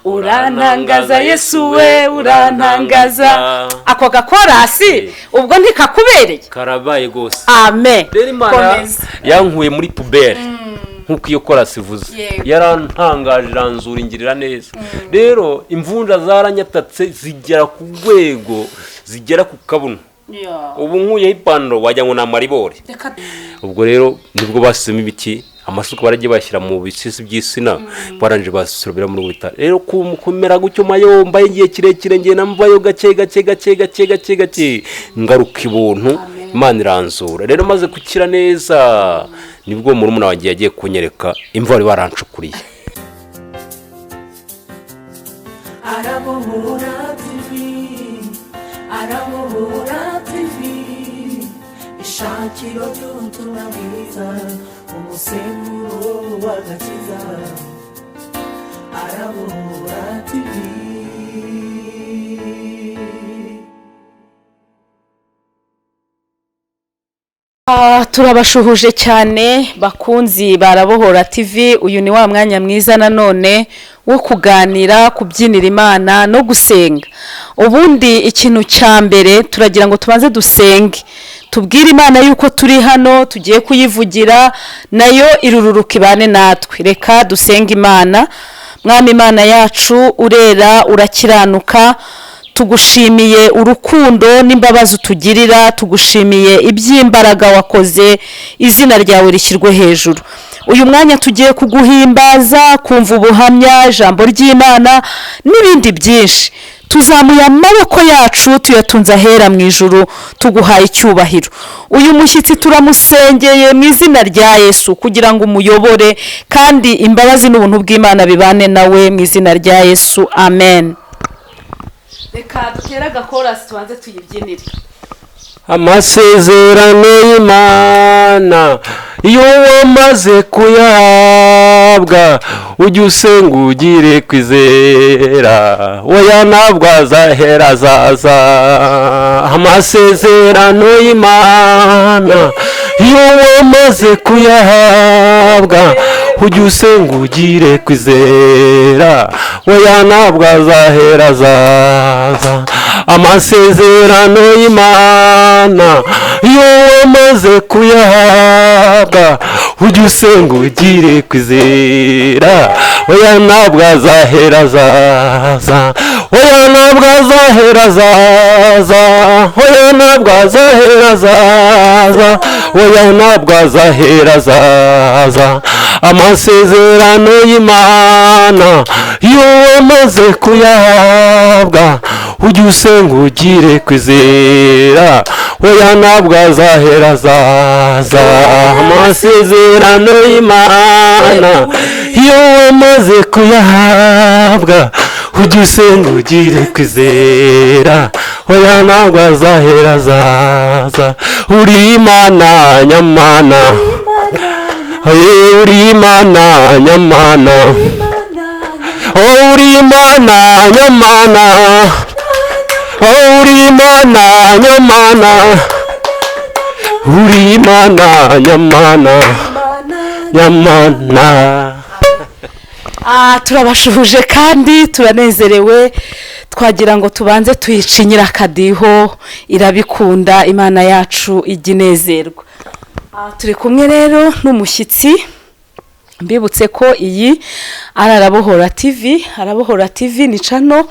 Urantangaza Yesu we, urantangaza. Ako gakorasi ubwo ntikakubereye? Karabaye rwose. Amen. Rero Imana Komeza. yankuye muri poubelle nk'uko iyo korasi ivuze. Yarantangaje, iranzura, ingirira neza. Rero imvunja zaranyatatse zigera ku rwego zigera ku kabuno. Ubu nkuyeho ipantaro wagira ngo ni amaribori. Ubwo rero nibwo basizemo ibiti, amasuka baragiye bashyira mu bisisi by'isina, barangije basoromera muri butare. Rero kumera gutyo mayomba igihe kirekire, ngenda mvayo gake gake gake gake gake gake, ngaruka ibuntu. Imana iranzura. Rero maze gukira neza, nibwo murumuna wanjye yagiye kunyereka imva bari barancukuriye. Arabohora TV, Arabohora TV, ishakiro ry'ubutumwa bwiza, umusemburo w'agakiza, Arabohora TV. Turabashuhuje cyane bakunzi barabohora TV. Uyu ni wa mwanya mwiza nanone wo kuganira, kubyinira Imana no gusenga. Ubundi ikintu cya mbere turagira ngo tubanze dusenge, tubwire Imana yuko turi hano tugiye kuyivugira, nayo irururuka ibane natwe. Reka dusenge Imana. Mwami Imana yacu, urera, urakiranuka. Tugushimiye urukundo n'imbabazi utugirira, tugushimiye iby'imbaraga wakoze. Izina ryawe rishyirwe hejuru. Uyu mwanya tugiye kuguhimbaza, kumva ubuhamya, ijambo ry'Imana n'ibindi byinshi. Tuzamuye amaboko yacu, tuyatunze ahera mu ijuru, tuguhaye icyubahiro. Uyu mushyitsi turamusengeye mu izina rya Yesu kugira ngo umuyobore, kandi imbabazi n'ubuntu bw'Imana bibane nawe mu izina rya Yesu, amen. Reka dutere agakorasi, tubanze tuyibyinire. Amasezerano y'Imana iyo wamaze kuyahabwa, ujye usenga ugire kwizera, oya ntabwo azahera azaza. Amasezerano y'Imana iyo wamaze kuyahabwa, ujye usenga ugire kwizera, oya ntabwo azahera azaza. Amasezerano y'Imana iyo wamaze kuyahabwa, ujye usenga ugire kwizera, oya ntabwo azahera azaza, oya ntabwo azahera azaza, oya ntabwo azahera azaza, oya ntabwo azahera azaza. Amasezerano y'Imana iyo wamaze kuyahabwa, ujye usenga ugire kwizera, oya ntabwo azahera azaza. Amasezerano y'Imana iyo wamaze kuyahabwa, ujye usenga ugire kwizera, oya ntabwo azahera azaza. Uri Imana nyamana, uri Imana nyamana, uri Imana nyamana, uri Imana nyamana, uri Imana nyamana nyamana. Turabashuhuje kandi turanezerewe. Twagira ngo tubanze tuyicinyire akadiho, irabikunda. Imana yacu ijya inezerwa. Turi kumwe rero n'umushyitsi. Mbibutse ko iyi ari Arabohora TV. Arabohora TV ni channel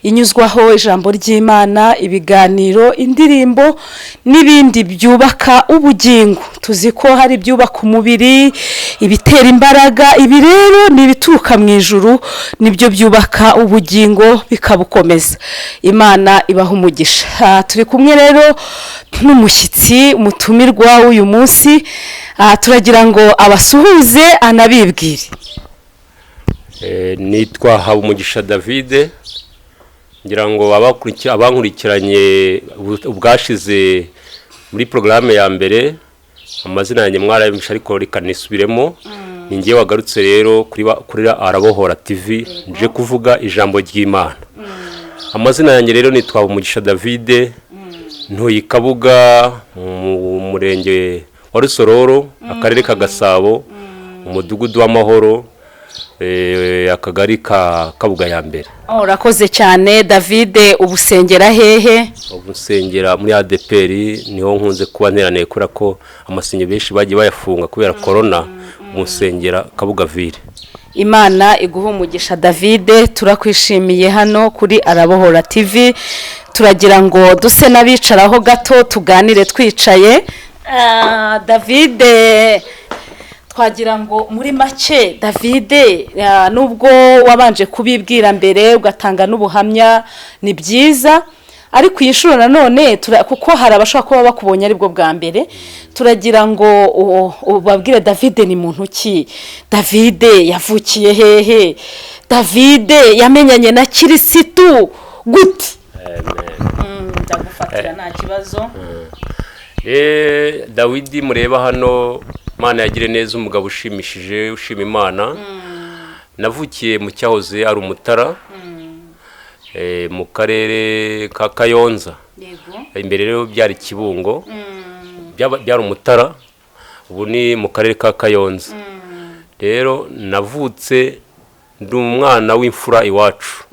inyuzwaho ijambo ry'Imana, ibiganiro, indirimbo n'ibindi byubaka ubugingo. Tuzi ko hari ibyubaka umubiri, ibitera imbaraga. Ibi rero ni ibituruka mu ijuru, nibyo byubaka ubugingo bikabukomeza. Imana ibaha umugisha. Turi kumwe rero n'umushyitsi, umutumirwa w'uyu munsi. Turagira ngo abasuhuze anabibwire. Nitwa Habumugisha David. Ngira ngo abankurikiranye ubwashize muri porogaramu ya mbere, amazina yanjye mwarayumvishe, ariko reka nisubiremo. Ni ngewe wagarutse rero kuri Arabohora TV, nje kuvuga ijambo ry'Imana. Amazina yanjye rero nitwa Habumugisha David, ntuye i Kabuga mu murenge wa Rusororo, akarere ka Gasabo, umudugudu w'Amahoro. Akagari ka Kabuga ya mbere. Urakoze cyane, David. Ubusengera hehe? Ubu nsengera muri ADEPR, niho nkunze kuba nteraniye kubera ko amasengero benshi bagiye bayafunga kubera korona. Ubu nsengera Kabuga Ville. Imana iguha umugisha, David. Turakwishimiye hano kuri Arabohora TV. Turagira ngo duse n'abicaraho gato, tuganire twicaye. David, twagira ngo muri make, David, nubwo wabanje kubibwira mbere ugatanga n'ubuhamya, ni byiza, ariko iyi nshuro nanone kuko hari abashobora kuba bakubonye aribwo bwa mbere, turagira ngo ubabwire David ni muntu ki, David yavukiye hehe, David yamenyanye na Kirisitu gute? Ndagufatira, nta kibazo. Dawidi mureba hano, Imana yagire neza, umugabo ushimishije, ushima Imana. Navukiye mu cyahoze ari Umutara, mu karere ka Kayonza. Imbere rero byari Kibungo, byari Umutara, ubu ni mu karere ka Kayonza. Rero navutse ndi umwana w'imfura iwacu.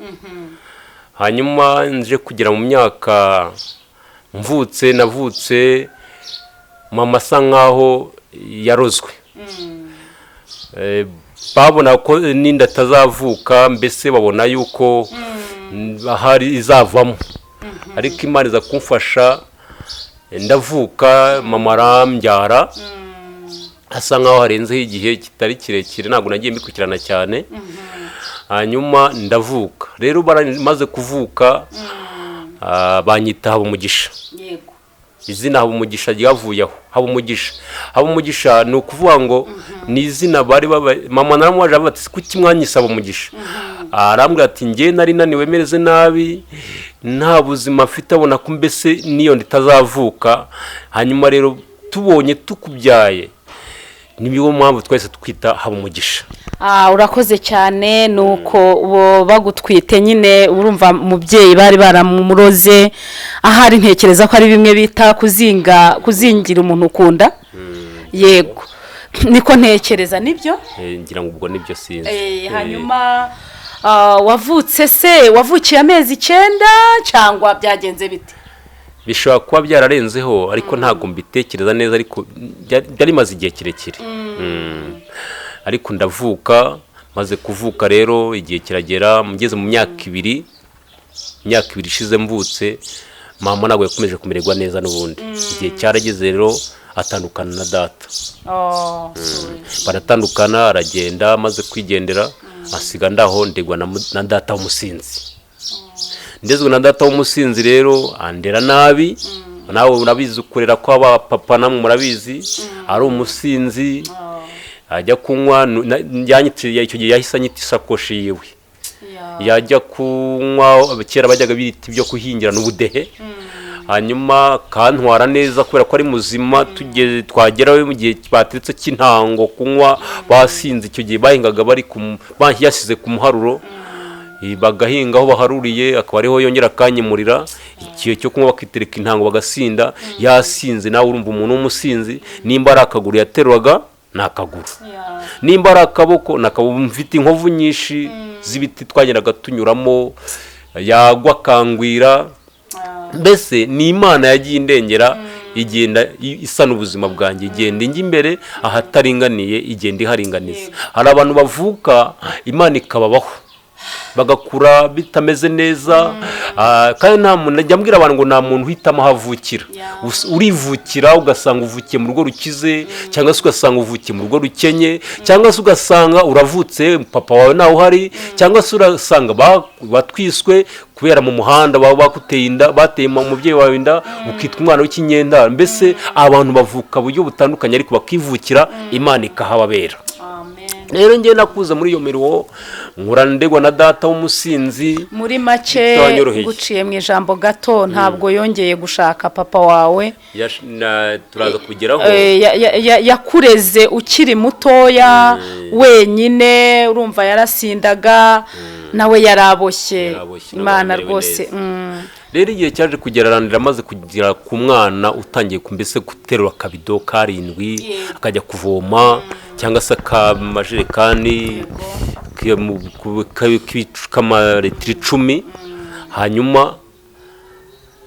Hanyuma nje kugera mu myaka mvutse, navutse mama asa nkaho yarozwe. Babona ko n'inda atazavuka, mbese babona yuko ahari izavamo, ariko Imana iza kumfasha ndavuka, mama arambyara asa nkaho harenzeho igihe kitari kirekire. Ntabwo nagiye mbikurikirana cyane. Hanyuma ndavuka rero, maze kuvuka banyita Habumugisha. Izina Habumugisha ryavuye aho. Habumugisha, Habumugisha ni ukuvuga ngo ni izina bari baba. Mama naramubaje bati: "Kuki mwanyise Habumugisha?" Arambwira ati: "Njye nari naniwe, mereze nabi, nta buzima mfite, abona ko mbese n'iyo nditazavuka. Hanyuma rero tubonye tukubyaye, niyo mpamvu twese twita Habumugisha." Urakoze cyane. Nuko bo bagutwite nyine, urumva umubyeyi bari baramuroze ahari. Ntekereza ko ari bimwe bita kuzinga, kuzingira umuntu ukunda. Yego, niko ntekereza, nibyo. Ngira ngo ubwo nibyo, sinzi. Hanyuma wavutse se, wavukiye amezi 9 cyangwa byagenze bite? Bishobora kuba byararenzeho, ariko ntabwo mbitekereza neza, ariko byari bimaze igihe kirekire. Ariko ndavuka. Maze kuvuka rero, igihe kiragera ngeze mu myaka 2, imyaka 2 ishize mvutse, mama ntabwo yakomeje kumererwa neza n'ubundi. Igihe cyarageze rero atandukana na data. Oh, sorry. Baratandukana, aragenda. Amaze kwigendera asiga ndaho, ndegwa na data w'umusinzi. Ndezwe na data w'umusinzi rero, andera nabi. Nawe urabizi ukurera ko aba papa, namwe murabizi, ari umusinzi, ajya kunywa yanyitiriye icyo gihe, yahise anyita isakoshi yiwe. Yajya kunywa, kera bajyaga bita ibyo kuhingira n'ubudehe, hanyuma akantwara neza kubera ko ari muzima. Tugeze, twagerayo mu gihe bateretse cy'intango kunywa basinze. Icyo gihe bahingaga bari yasize ku muharuro, bagahinga aho baharuriye, akaba ariho yongera akanyimurira. Igihe cyo kunywa bakitereka intango bagasinda. Yasinze, nawe urumva umuntu w'umusinzi, nimba ari akaguru yateruraga ni akaguru, nimba ari akaboko ni akaboko. Mfite inkovu nyinshi z'ibiti twagendaga tunyuramo, yagwa akangwira. Mbese ni Imana yagiye indengera, igenda isana ubuzima bwanjye, igenda injya imbere ahataringaniye, igenda iharinganiza. Hari abantu bavuka Imana ikababaho, bagakura bitameze neza. Kandi nta muntu, najya mbwira abantu ngo nta muntu uhitamo aho avukira. Urivukira ugasanga uvukiye mu rugo rukize, cyangwa se ugasanga uvukiye mu rugo rukenye, cyangwa se ugasanga uravutse papa wawe ntawe uhari, cyangwa se urasanga batwiswe kubera mu muhanda baba bakuteye inda, bateye umubyeyi wawe inda, ukitwa umwana w'ikinyendaro. Mbese abantu bavuka buryo butandukanye, ariko bakivukira Imana ikahababera. Rero njye nakuze muri iyo miruho, nkura ndegwa na data w'umusinzi. Muri make, Bitanyoroheye. guciye mu ijambo gato, ntabwo yongeye gushaka papa wawe? Turaza kugeraho. Yakureze ukiri mutoya wenyine, urumva yarasindaga. Nawe yaraboshye. Yaraboshye, nawe Imana amerewe rwose. neza. Rero igihe cyaje kugera, arandira amaze kugera ku mwana utangiye mbese guterura akabido karindwi, akajya kuvoma cyangwa se akamajerekani k'amaritiro 10. Hanyuma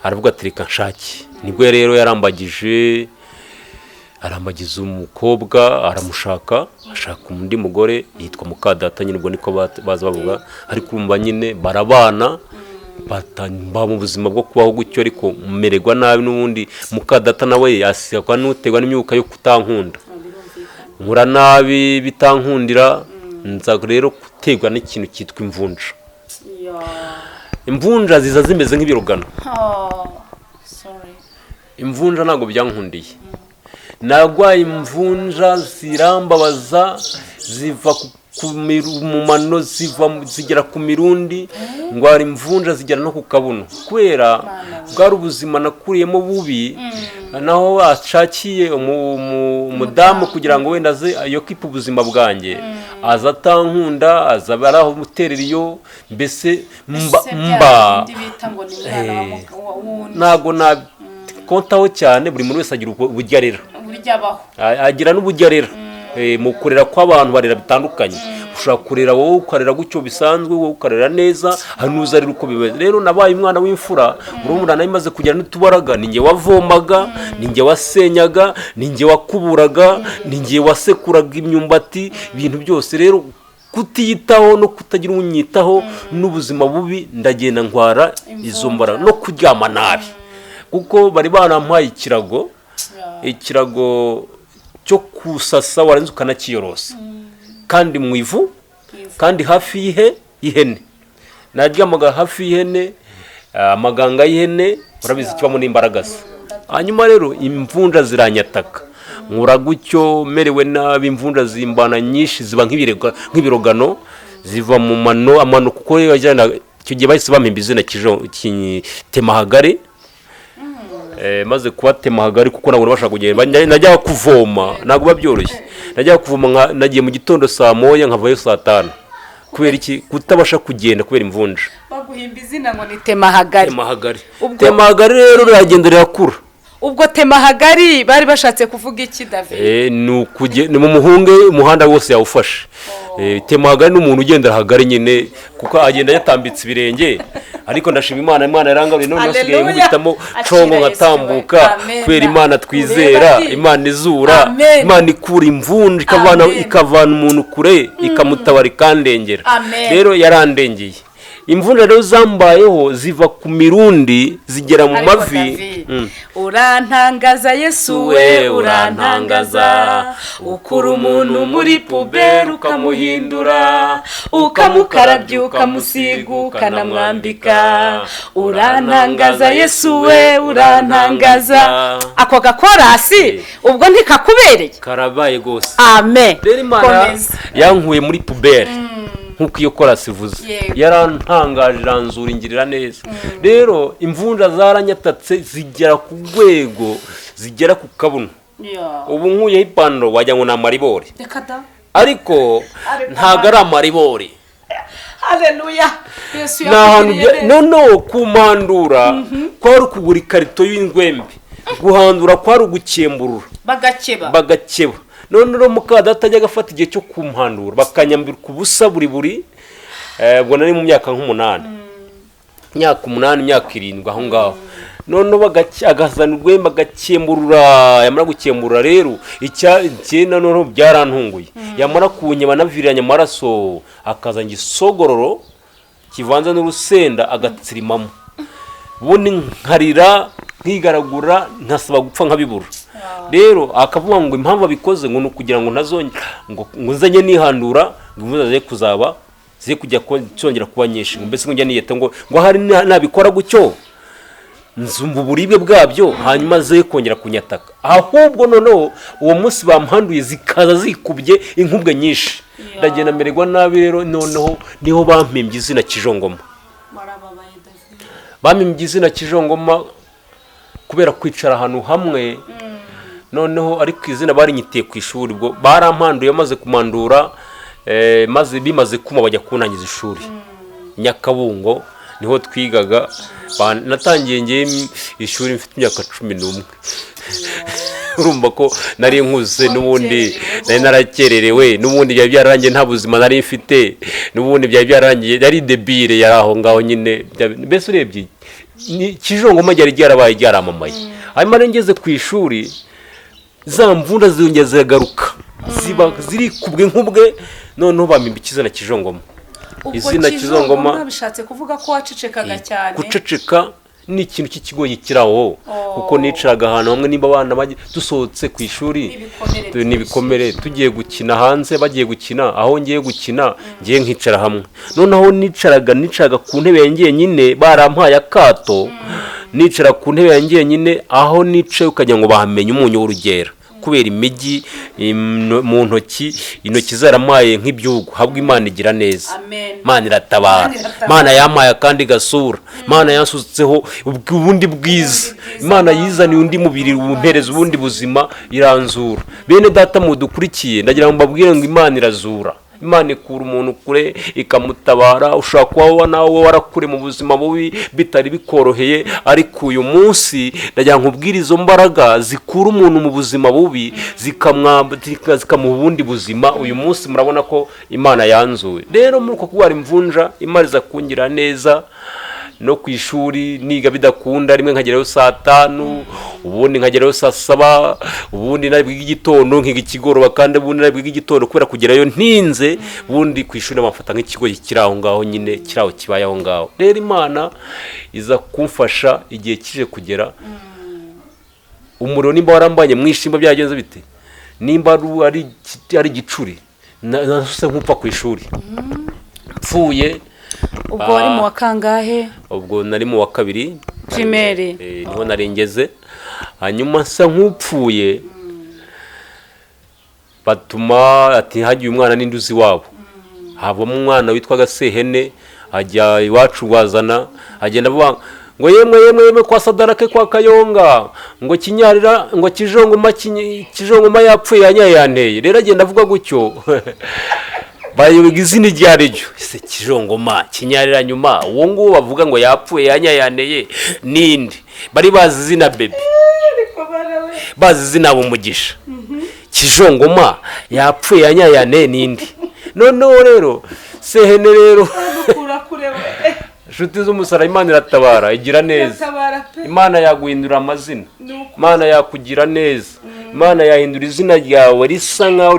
aravuga ati: "Reka nshake." Nibwo rero yarambagije, arambagiza umukobwa, aramushaka, ashaka undi mugore yitwa Mukadata nyine, ubwo niko baza bavuga. Ariko urumva nyine barabana, mba mu buzima bwo kubaho gutyo, ariko mererwa nabi n'ubundi. Mukadata nawe yasigwa n'uterwa n'imyuka yo kutankunda, nkura nabi bitankundira. Nza rero guterwa n'ikintu cyitwa imvunja. Imvunja ziza zimeze nk'ibirogano. Sorry. Imvunja ntabwo byankundiye, narwaye imvunja zirambabaza, ziva mu mano, ziva zigera ku mirundi, ndwara imvunja zigera no ku kabuno, kubera bwari ubuzima nakuriyemo bubi. Naho ashakiye umudamu kugira ngo wenda aze yokipe ubuzima bwanjye, aza atankunda, aza aramuterera iyo mbese mba Ese bya mba bindi bita ngo ni umwana w'undi? Ntabwo nakontaho cyane. Buri muntu wese agira uburyo arera. Uburyo abaho. Agira n'uburyo arera. Mu kurera kw'abantu barera bitandukanye. Ushobora kurera wowe ukarera gutyo bisanzwe, wowe ukarera neza, hari n'uza arera uko bimeze. Rero nabaye umwana w'imfura, urumuna nawe imaze kugira n'utubaraga. Ni njye wavomaga, ni njye wasenyaga, ni njye wakuburaga, ni njye wasekuraga imyumbati, ibintu byose. Rero kutiyitaho no kutagira unyitaho n'ubuzima bubi, ndagenda ndwara izo mbaraga no kuryama nabi, kuko bari barampaye ikirago, ikirago cyo kusasa warangiza ukanakiyorosa, kandi mu ivu, kandi hafi y'ihene. Naryamaga hafi y'ihene, amaganga y'ihene urabizi kibamo n'imbaraga ze. Hanyuma rero imvunja ziranyataka, nkura gutyo merewe nabi. Imvunja zimbana nyinshi, ziba nk'ibirogano, ziva mu mano, amano, kuko icyo gihe bahise bampimba izina Temahagari. Maze kubatema hagari, kuko ntabwo nabasha kugenda. Najyaga kuvoma, ntabwo biba byoroshye. Najyaga kuvoma nagiye mu gitondo saa 1, nkavayo saa 5. Kubera iki? Kutabasha kugenda kubera imvunja. Baguhimba izina ngo ni Temahagari. Temahagari. Ubwo Temahagari rero riragenda rirakura. Ubwo Temahagari bari bashatse kuvuga iki, David? Ni mu muhunge, umuhanda wose yawufashe. Temahagari ni umuntu ugendera hagari nyine, kuko agenda yatambitse ibirenge. Ariko ndashima Imana, Imana yarangaruye none hasigaye Haleluya. nkubitamo Akira congo Yesu nkatambuka. we. Amen. Kubera Imana twizera. Ureba Imana izura. Amen. Imana ikura imvunja, ikavana Amen. ikavana umuntu kure, ikamutabara, ikandengera. Amen. Rero yarandengeye. Imvunja rero zambayeho ziva ku mirundi zigera mu Ariko mavi. David, urantangaza Yesu we, urantangaza. Ukura umuntu muri poubelle ukamuhindura, ukamukarabya, ukamusiga, ukanamwambika. Urantangaza Yesu we, urantangaza. Ako gakorasi ubwo ntikakubereye? Karabaye rwose. Amen. Rero Imana Komeza. yankuye muri poubelle nk'uko iyo korasi ivuze. Yarantangaje, iranzura, ingirira neza. Rero imvunja zaranyatatse zigera ku rwego zigera ku kabuno. Ubu nkuyeho ipantaro wagira ngo ni amaribori. Reka da. Ariko Ariko ntabwo ari amaribori. Haleluya, Yesu Ni ahantu yakugiriye neza. Noneho kumandura kwari ukugura ikarito y'ingwembe, guhandura kwari ugukemburura. Bagakeba. Bagakeba. None rero mukadata ajya agafata igihe cyo kumhandura, bakanyambika ubusa buri ubwo nari mu myaka nk'umunani, imyaka 8, imyaka 7 aho ngaho. Noneho agazana urwembe agakemurura. Yamara gukemurura rero icyenda, noneho byarantunguye, yamara kunyeba anaviriranye amaraso, akazana igisogororo kivanze n'urusenda agatsirimamo, ubundi nkarira, nkigaragura, nkasaba gupfa nkabibura. Rero akavuga ngo impamvu abikoze ngo ni ukugira ngo ntazongera ngo nzajye nihandura, ngo imvura zize kuzaba zize kujya zongera kuba nyinshi, ngo mbese ngo njye niyeta ngo ahari nabikora gutyo nzumva uburibwe bwabyo, hanyuma ze kongera kunyataka. Ahubwo noneho uwo munsi bamuhanduye zikaza zikubye inkubwe nyinshi, ndagenda mererwa nabi. Rero noneho niho bampimbye izina Kijongoma. Warababaye, David. Bampimbye izina Kijongoma kubera kwicara ahantu hamwe. Noneho ariko izina barinyitiye ku ishuri, ubwo barampanduye, maze kumandura, maze bimaze kuma bajya kuntangiza ishuri. Nyakabungo niho twigaga. Natangiye ngewe ishuri mfite imyaka 11. Urumva ko nari nkuze, n'ubundi nari narakererewe, n'ubundi byari byararangiye, nta buzima nari mfite, n'ubundi byari byararangiye, yari débile, yari aho ngaho nyine. Mbese urebye ni Kijongoma ryari ryarabaye, ryaramamaye. Hanyuma rero ngeze ku ishuri, za mvunja zongera ziragaruka, ziba zirikubwe nk'ubwe, noneho bampimba ikizina Kijongoma. Ubwo Izina Kijongoma bishatse kuvuga ko wacecekaga cyane? Guceceka ni ikintu cy'ikigoyi kiri aho, kuko nicaraga ahantu hamwe. Nimba abana dusohotse ku ishuri, N'ibikomere. N'ibikomere, tugiye gukina hanze, bagiye gukina aho ngiye gukina, ngiye nkicara hamwe. Noneho nicaraga ku ntebe yanjye nyine, barampaye akato, nicara ku ntebe yanjye nyine. Aho nicaye ukagira ngo bahamenye umunyu w'urugera, kubera imijyi mu ntoki, intoki zaramaye nk'ibyugu. Habwa Imana igira neza. Amen. Imana iratabara. Imana iratabara. Imana yampaye akandi gasura, Imana yansutseho ubundi bwiza, Imana yizaniye undi mubiri, umpereza ubundi buzima, iranzura. Bene data mudukurikiye, ndagira ngo mbabwire ngo Imana irazura. Imana ikura umuntu kure ikamutabara. Ushobora kuba wowe nawe warakure mu buzima bubi, bitari bikoroheye, ariko uyu munsi ndagira ngo nkubwire izo mbaraga zikura umuntu mu buzima bubi, zikamuha ubundi buzima. Uyu munsi murabona ko Imana yanzuye. Rero muri uko kurwara imvunja, Imana iza kungira neza. No ku ishuri niga bidakunda, rimwe nkagerayo saa 5, ubundi nkagerayo saa 7, ubundi nabwiga igitondo nkiga ikigoroba, kandi ubundi nabwiga igitondo kubera kugerayo ntinze. Ubundi ku ishuri bamfata nk'ikigo kiri aho ngaho nyine, kiri aho kibaye aho ngaho. Rero Imana iza kumfasha. Igihe kije kugera, umuriro nimba warambanye mwinshi, nimba byagenze bite, nimba ari igicuri, nase nk'upfa ku ishuri, mpfuye. Ubwo wari mu wa kangahe? Ubwo nari mu wa kabiri. Primaire. Niho nari ngeze. Hanyuma nsa nk'upfuye, batuma ati hagiye umwana n'indi uzi iwabo, havamo umwana witwaga Sehene, ajya iwacu rwazana, agenda avuga ngo: "Yemwe, yemwe, yemwe, kwa Sadarake, kwa Kayonga, ngo kinyarira, ngo Kijongoma, Kijongoma yapfuye, yanyaye yanteye." Rero agenda avuga gutyo, bayoberwa izina iryo ari ryo. Ese Kijongoma, kinyarira nyuma, uwo nguwo bavuga ngo yapfuye yanyaye yanteye ninde? Bari bazi izina Bebe, bazi izina Bumugisha. Kijongoma yapfuye yanyaye yanteye ninde? Noneho rero Sehene rero, inshuti z'umusaraba, Imana iratabara, igira neza. Imana yaguhindura amazina, Imana yakugira neza, Imana yahindura izina ryawe risa nkaho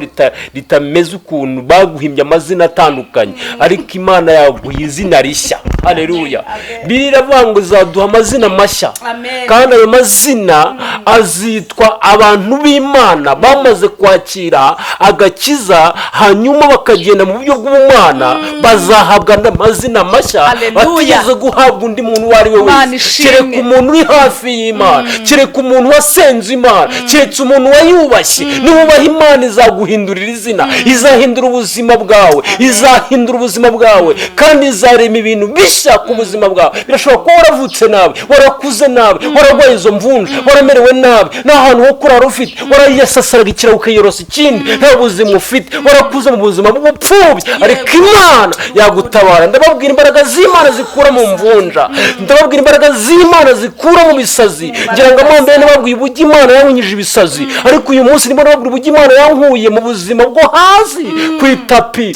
ritameze ukuntu baguhimbye amazina atandukanye, ariko Imana yaguha izina rishya. Hareruya! Biravuga ngo izaduha amazina mashya. Amen. Kandi ayo mazina azitwa abantu b'Imana bamaze kwakira agakiza, hanyuma bakagenda mu buryo bw'ubumana, bazahabwa amazina mashya Haleluya. batigeze guhabwa undi muntu uwo ari we Imana wese, ishimwe. kereka umuntu uri hafi y'Imana, kereka umuntu wasenze Imana, keretse umuntu wayubashye. Niwubaha Imana, izaguhindurira izina, izahindura ubuzima bwawe, izahindura ubuzima bwawe, kandi izarema ibintu bishya ku buzima bwawe. Birashobora kuba waravutse nabi, warakuze nabi, wararwaye izo mvunja, waramerewe nabi, nta hantu ho kurara ufite, warayasasaraga ikirago ukiyorosa ikindi, nta buzima ufite, warakuze mu buzima bw'ubupfubyi, ariko Imana yagutabara. Ndababwira imbaraga z'Imana zikura mu mvunja, ndababwira imbaraga z'Imana zikura mu bisazi. Ngira ngo amambere nababwiye uburyo Imana yankunyije ibisazi, ariko uyu munsi ndimo nababwira uburyo Imana yankuye mu buzima bwo hasi ku itapi,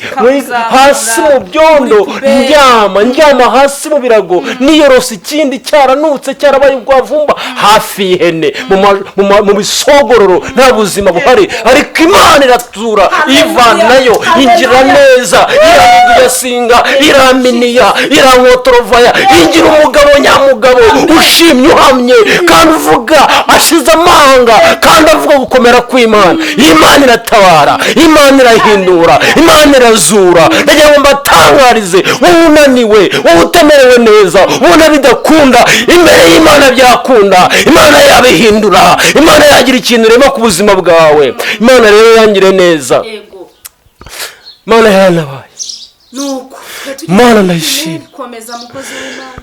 hasi mu byondo, Muri poubelle. Ndyama hasi mu birago, niyorosa ikindi cyaranutse, cyarabaye ubwavumba, hafi y'ihene, mu bisogororo, nta buzima buhari, ariko Imana iratura, ivanayo, ingira neza, irasinga, iraminiya, irankotorovaya, ingira umugabo nyamugabo ushimye, uhamye, kandi uvuga ashize amanga, kandi avuga gukomera kw'Imana. Imana iratabara, Imana irahindura, Imana irazura. Ndagira ngo mbatangarize, wowe unaniwe, wowe utamerewe neza, ubona bidakunda, imbere y'Imana byakunda. Imana yabihindura, Imana yagira ikintu irema ku buzima bwawe. Imana rero yangire neza. Yego. Imana yanabaye. Nuko Imana ndayishima. Komeza, mukozi w'Imana.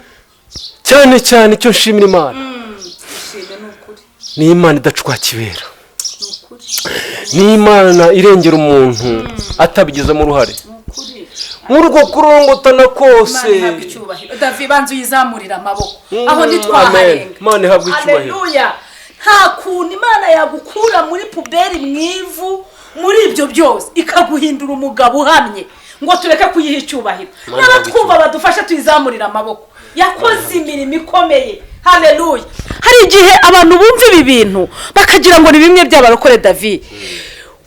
Cyane cyane icyo nshimira Imana, Ishime ni ukuri. Ni Imana idacwa kibera, Ni ukuri. Ni Imana irengera umuntu atabigizemo uruhare. Ni ukuri. Muri uko kurongotana kose. Imana ihabwa icyubahiro. Davi, banza uyizamurire amaboko aho Amen. ntitwaharenga. Imana ihabwa icyubahiro. Haleluya! Nta kuntu Imana yagukura muri poubelle, mu ivu, muri ibyo byose, ikaguhindura umugabo uhamye ngo tureke kuyiha icyubahiro. Imana ihabwe N'abatwumva badufashe tuyizamurire amaboko. Yakoze imirimo ikomeye. Haleluya! Hari igihe abantu bumva ibi bintu bakagira ngo ni bimwe by'abarokore. David,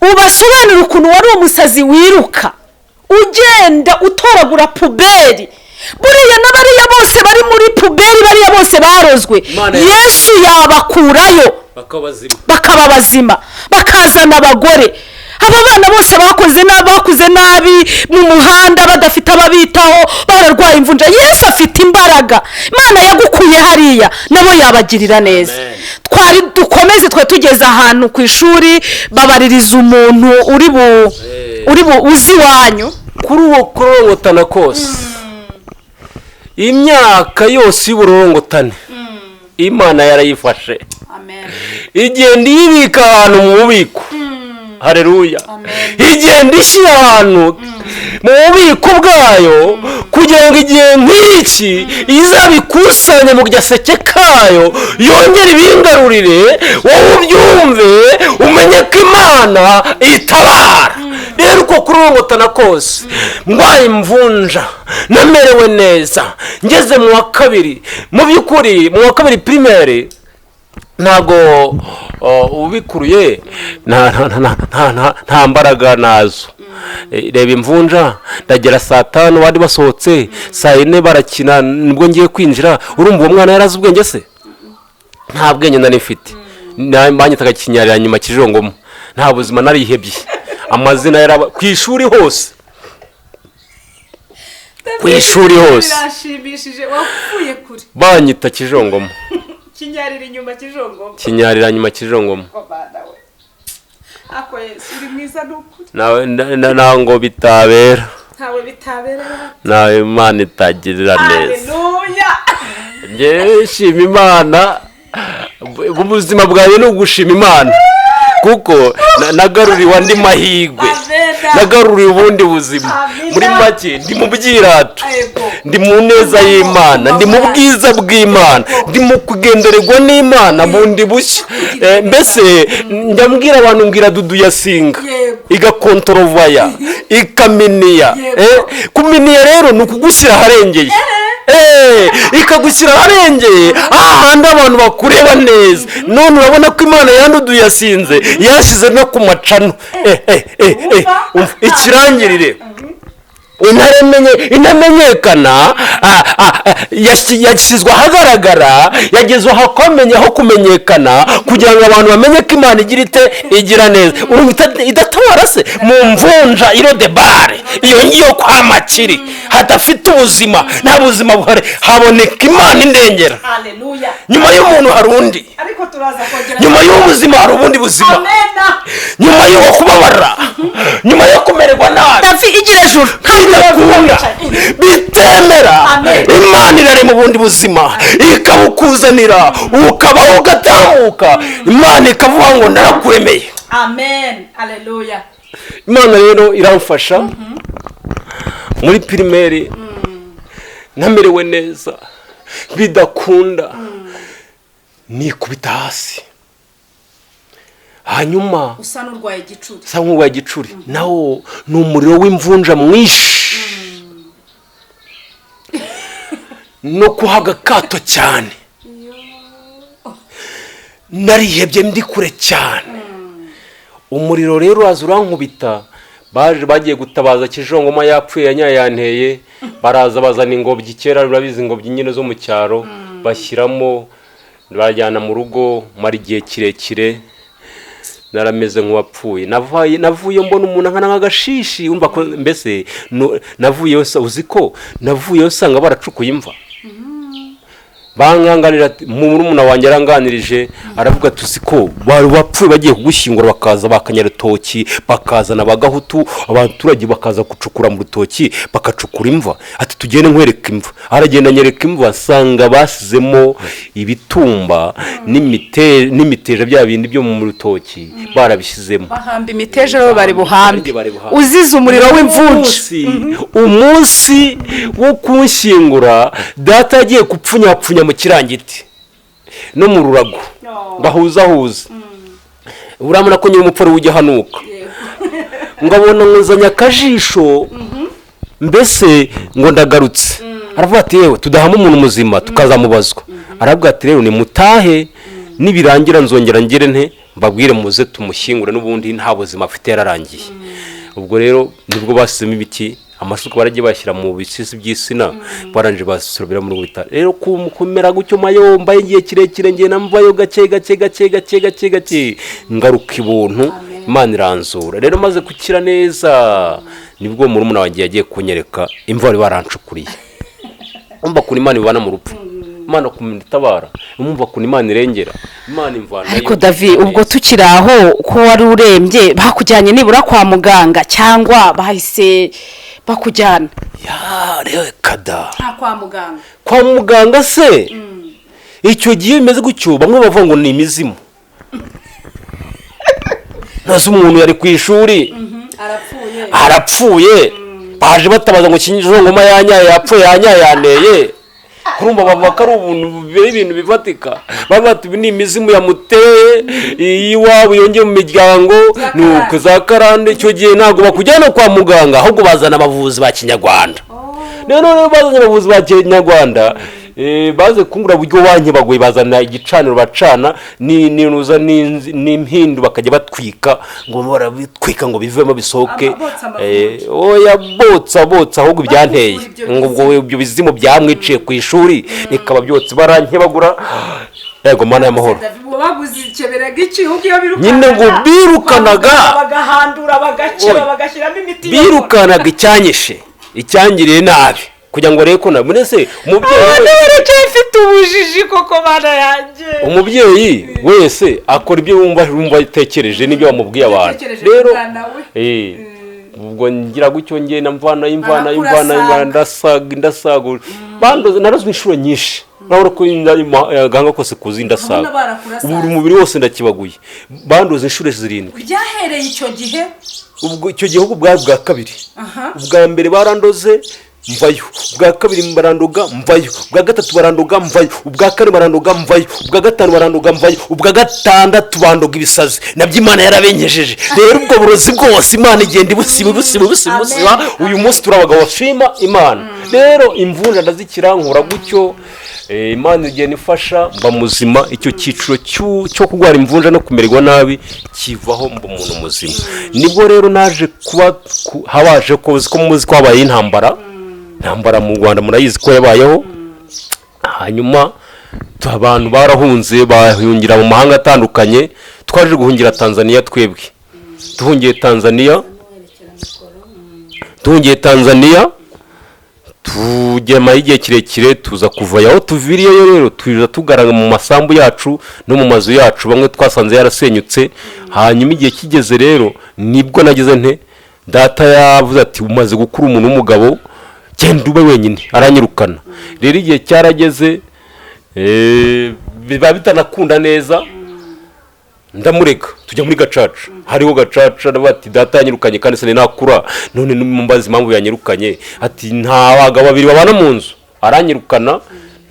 ubasobanurira ukuntu wari umusazi wiruka ugenda utoragura poubelle. Buriya n'abariya bose bari muri poubelle, bariya bose barozwe, Imana Yesu yabakurayo bakaba bazima. Bakaba bazima, bakazana abagore. Aba bana bose bakoze nabi, bakuze nabi mu muhanda, badafite ababitaho, bararwaye imvunja, Yesu afite imbaraga. Imana yagukuye hariya, nabo yabagirira neza. Amen. Twari dukomeze, twari tugeze ahantu ku ishuri babaririza umuntu uri bu uri bu uzi iwanyu. Kuri uwo kurongotana kose, imyaka yose y'uburongotane, Imana yarayifashe, igenda iyibika ahantu mu bubiko. Hareruya! Igenda ishyira ahantu mu bubiko bwayo kugira ngo igihe nk'iki izabikusanye mu gaseke kayo, yongere ibingarurire. Wowe ubyumve, umenye ko Imana itabara. Rero uko kurongotana kose, ndwaye imvunja, namerewe neza ngeze mu wa kabiri. Mu by'ukuri mu wa kabiri primaire ntabwo ubikuruye nta mbaraga nazo. Reba imvunja, ndagera saa 5, bari basohotse saa 4 barakina, nibwo ngiye kwinjira. Urumva uwo mwana yarazi ubwenge se? Nta bwenge nari mfite. Banyitaga Kinyarira nyuma Kijongoma. Nta buzima, narihebye. Amazina yaraba ku ishuri hose, ku ishuri hose. Birashimishije, wapfuye kure. Banyita Kijongoma. Kinyarira inyuma Kijongoma. Kinyarira nyuma Kijongoma. Bana we, ako Yesu uri mwiza, ni ukuri. Nawe ntango bitabera. Ntawe bitaberera. Nawe Imana itagirira neza. Haleluya! Njyewe nshima Imana. Ubuzima bwawe ni ugushima Imana, kuko nagaruriwe andi mahirwe. Amen. Nagaruriwe ubundi buzima. Amina. Muri make ndi mu byirato, Yego. ndi mu neza y'Imana, ndi mu bwiza bw'Imana, ndi mu kugendererwa n'Imana bundi bushya. Mbese njya mbwira abantu, mbwira Dudu yasinga igakontorovaya ikaminiya. Yego. Kuminiya rero ni ukugushyira aharengeye, ikagushyira aharengeye, hahandi abantu bakureba neza. None urabona ko Imana yanduduye, yasinze, yashyize no ku macano. Umva, ikirangirire intamenyekana yashyizwe ahagaragara, yagezwe ahakomeye aho kumenyekana, kugira ngo abantu bamenye ko Imana igira ite? Igira neza. Urumva idatabara se mu mvunja irodebare iyo ngiyo kwa Makiri, hadafite ubuzima, nta buzima buhari, haboneka Imana indengera. Haleluya! Nyuma y'umuntu hari undi. Ariko turaza kongera. Nyuma y'ubuzima hari ubundi buzima. Amena. Nyuma yo kubabara, nyuma yo kumererwa nabi, Davi, igira ejuru. bidakunda, bitemera, Amen. Imana irarema ubundi buzima, ikabukuzanira, ukabaho, ugatambuka. Imana ikavuga ngo narakuremeye. Amen, haleluya. Imana rero iramfasha muri primaire, namerewe neza, bidakunda, nikubita hasi, hanyuma Usa n'urwaye igicuri. Sa nk'urwaye igicuri, nawo ni umuriro w'imvunja mwinshi no kuhaga akato cyane. Narihebye, ndi kure cyane. Umuriro rero uraza urankubita. Baje bagiye gutabaza Kijongoma yapfuye, yanyayanteye. Baraza bazana ingobyi. Kera urabizi, ingobyi nyine zo mu cyaro, bashyiramo, barajyana mu rugo. Mara igihe kirekire narameze nk'uwapfuye. Navuye mbona umuntu angana nk'agashishi. Wumva ko mbese navuyeyo uzi ko navuyeyo nsanga baracukuye imva. Banganganira ati, murumuna wanjye aranganirije, aravuga ati: "Uzi ko bari bapfuye, bagiye kugushyingura, bakaza bakanyarutoki, bakazana abagahutu, abaturage bakaza gucukura mu rutoki, bakacukura imva." Ati: "Tugende nkwereka imva." Aragenda anyereka imva, asanga basizemo ibitumba n'imiteja, bya bindi byo mu rutoki barabishyizemo. Bahamba imiteja rero, bari buhambe. Bari buhambe. Uzize umuriro w'imvunja. Umunsi wo kunshyingura, data yagiye gupfunyapfunya mu kirangiti no mu rurago ngo ahuzahuze. Urabona ko nyine umupfu ari we ujya ahanuka, ngo abona nkuzanye akajisho, mbese ngo ndagarutse. Aravuga ati: "Yewe, tudahama umuntu muzima tukazamubazwa." Aravuga ati: "Rero nimutahe, nibirangira nzongera ngire nte mbabwire muze tumushyingure, n'ubundi nta buzima afite, yararangiye." Ubwo rero nibwo basizemo ibiti, amasuka baragiye bashyira mu bisisi by'isina, barangije basoromera muri ubwo bitaro. Rero kumera gutyo mayomba igihe kirekire, ngenda mvayo gake gake gake gake gake gake, ngaruka ibuntu, Imana iranzura. Rero maze gukira neza, nibwo murumuna wanjye yagiye kunyereka imva bari barancukuriye. Umva ukuntu Imana ibana mu rupfu, Imana ukuntu itabara, umva ukuntu Imana irengera, Imana imvanayo. Ariko Davi, ubwo tukiri aho, ko wari urembye, bakujyanye nibura kwa muganga cyangwa bahise bakujyana? Ya, reka da. Nta kwa muganga? Kwa muganga se, icyo gihe bimeze gutyo, bamwe bavuga ngo ni imizimu. Ntazi umuntu yari ku ishuri. Arapfuye. Arapfuye, baje batabaza ngo ngoma yanyaye, yapfuye, yanyaye, yaneye. Kurumva bavuga ko ari ubuntu bibera ibintu bifatika, bavuga bati: "Ibi ni imizimu yamuteye iwabo, yongeye mu miryango, ni uko za karande." Icyo gihe ntabwo bakujyana kwa muganga, ahubwo bazana abavuzi ba kinyarwanda. Rero bazanye abavuzi ba kinyarwanda, baze kungura buryo bankebaguye, bazana igicaniro, bacana n'inuza n'impindu, bakajya batwika, ngo barabitwika ngo bivemo bisohoke. Botsa amavunja. Oya, botsa botsa ahubwo ibyanteye ibyo. Ngo ubwo ibyo bizimu byamwiciye ku ishuri bikaba byotse, barankebagura. Yego, Mana y'amahoro. Baguze ikeberaga iki ubwo iyo birukanaga? Nyine ngo birukanaga. Bagahandura, bagakeba, Oya. bagashyiramo imiti. Birukanaga icyanyishe, icyangiriye nabi, kugira ngo arebe ko na mbese umubyeyi Abana baracyafite ubujiji koko, bana yanjye. Umubyeyi wese akora ibyo yumva atekereje n'ibyo bamubwiye abantu. Yatekereje Rero ku mwana we. Ubwo ngira gutyo, ngenda mvana imvana imvana Barakurasanga. imvana, ndasaga ndasaga, bandoze, narozwe inshuro nyinshi. Urabona ko agahanga kose kuzi ndasaga. Urabona barakurasaga. Ubu umubiri wose ndakibaguye, bandoze inshuro 7. Byahereye icyo gihe? Ubwo icyo gihugu bwari bwa kabiri. Ubwa mbere barandoze mvayo, ubwa kabiri barandoga mvayo, ubwa gatatu barandoga mvayo, ubwa kane barandoga mvayo, ubwa gatanu barandoga mvayo, ubwa gatandatu bandoga ibisazi, nabyo Imana yarabenyejeje. Rero ubwo burozi bwose Imana igenda ibusiba, ibusiba, ibusiba, ibusiba. Uyu munsi turi abagabo bashima Imana. Rero imvunja ndazikira, nkura gutyo. Imana igenda ifasha, mba muzima. Icyo cyiciro cyo kurwara imvunja no kumererwa nabi kivaho, mba umuntu muzima. Nibwo rero naje kuba habaje ko uzi ko muzi ko habaye intambara, intambara mu Rwanda murayizi ko yabayeho. Hanyuma abantu barahunze, bahungira mu mahanga atandukanye. Twaje guhungira Tanzania twebwe. Tuhungiye Tanzania, tugemayo igihe kirekire, tuza kuva aho tuviriyeyo. Rero tuza tugaranga mu masambu yacu no mu mazu yacu, bamwe twasanze yarasenyutse. Hanyuma igihe kigeze rero, nibwo nageze nte, data yavuze ati: "Umaze gukura, umuntu w'umugabo, genda ube wenyine." Aranyirukana. Rero igihe cyarageze, biba bitanakunda neza, ndamureka, tujya muri gacaca. Hariho gacaca, ndavuga ati: "Data yanyirukanye kandi sinari nakura, none nimumbaza impamvu yanyirukanye." Ati: "Nta bagabo babiri babana mu nzu." Aranyirukana,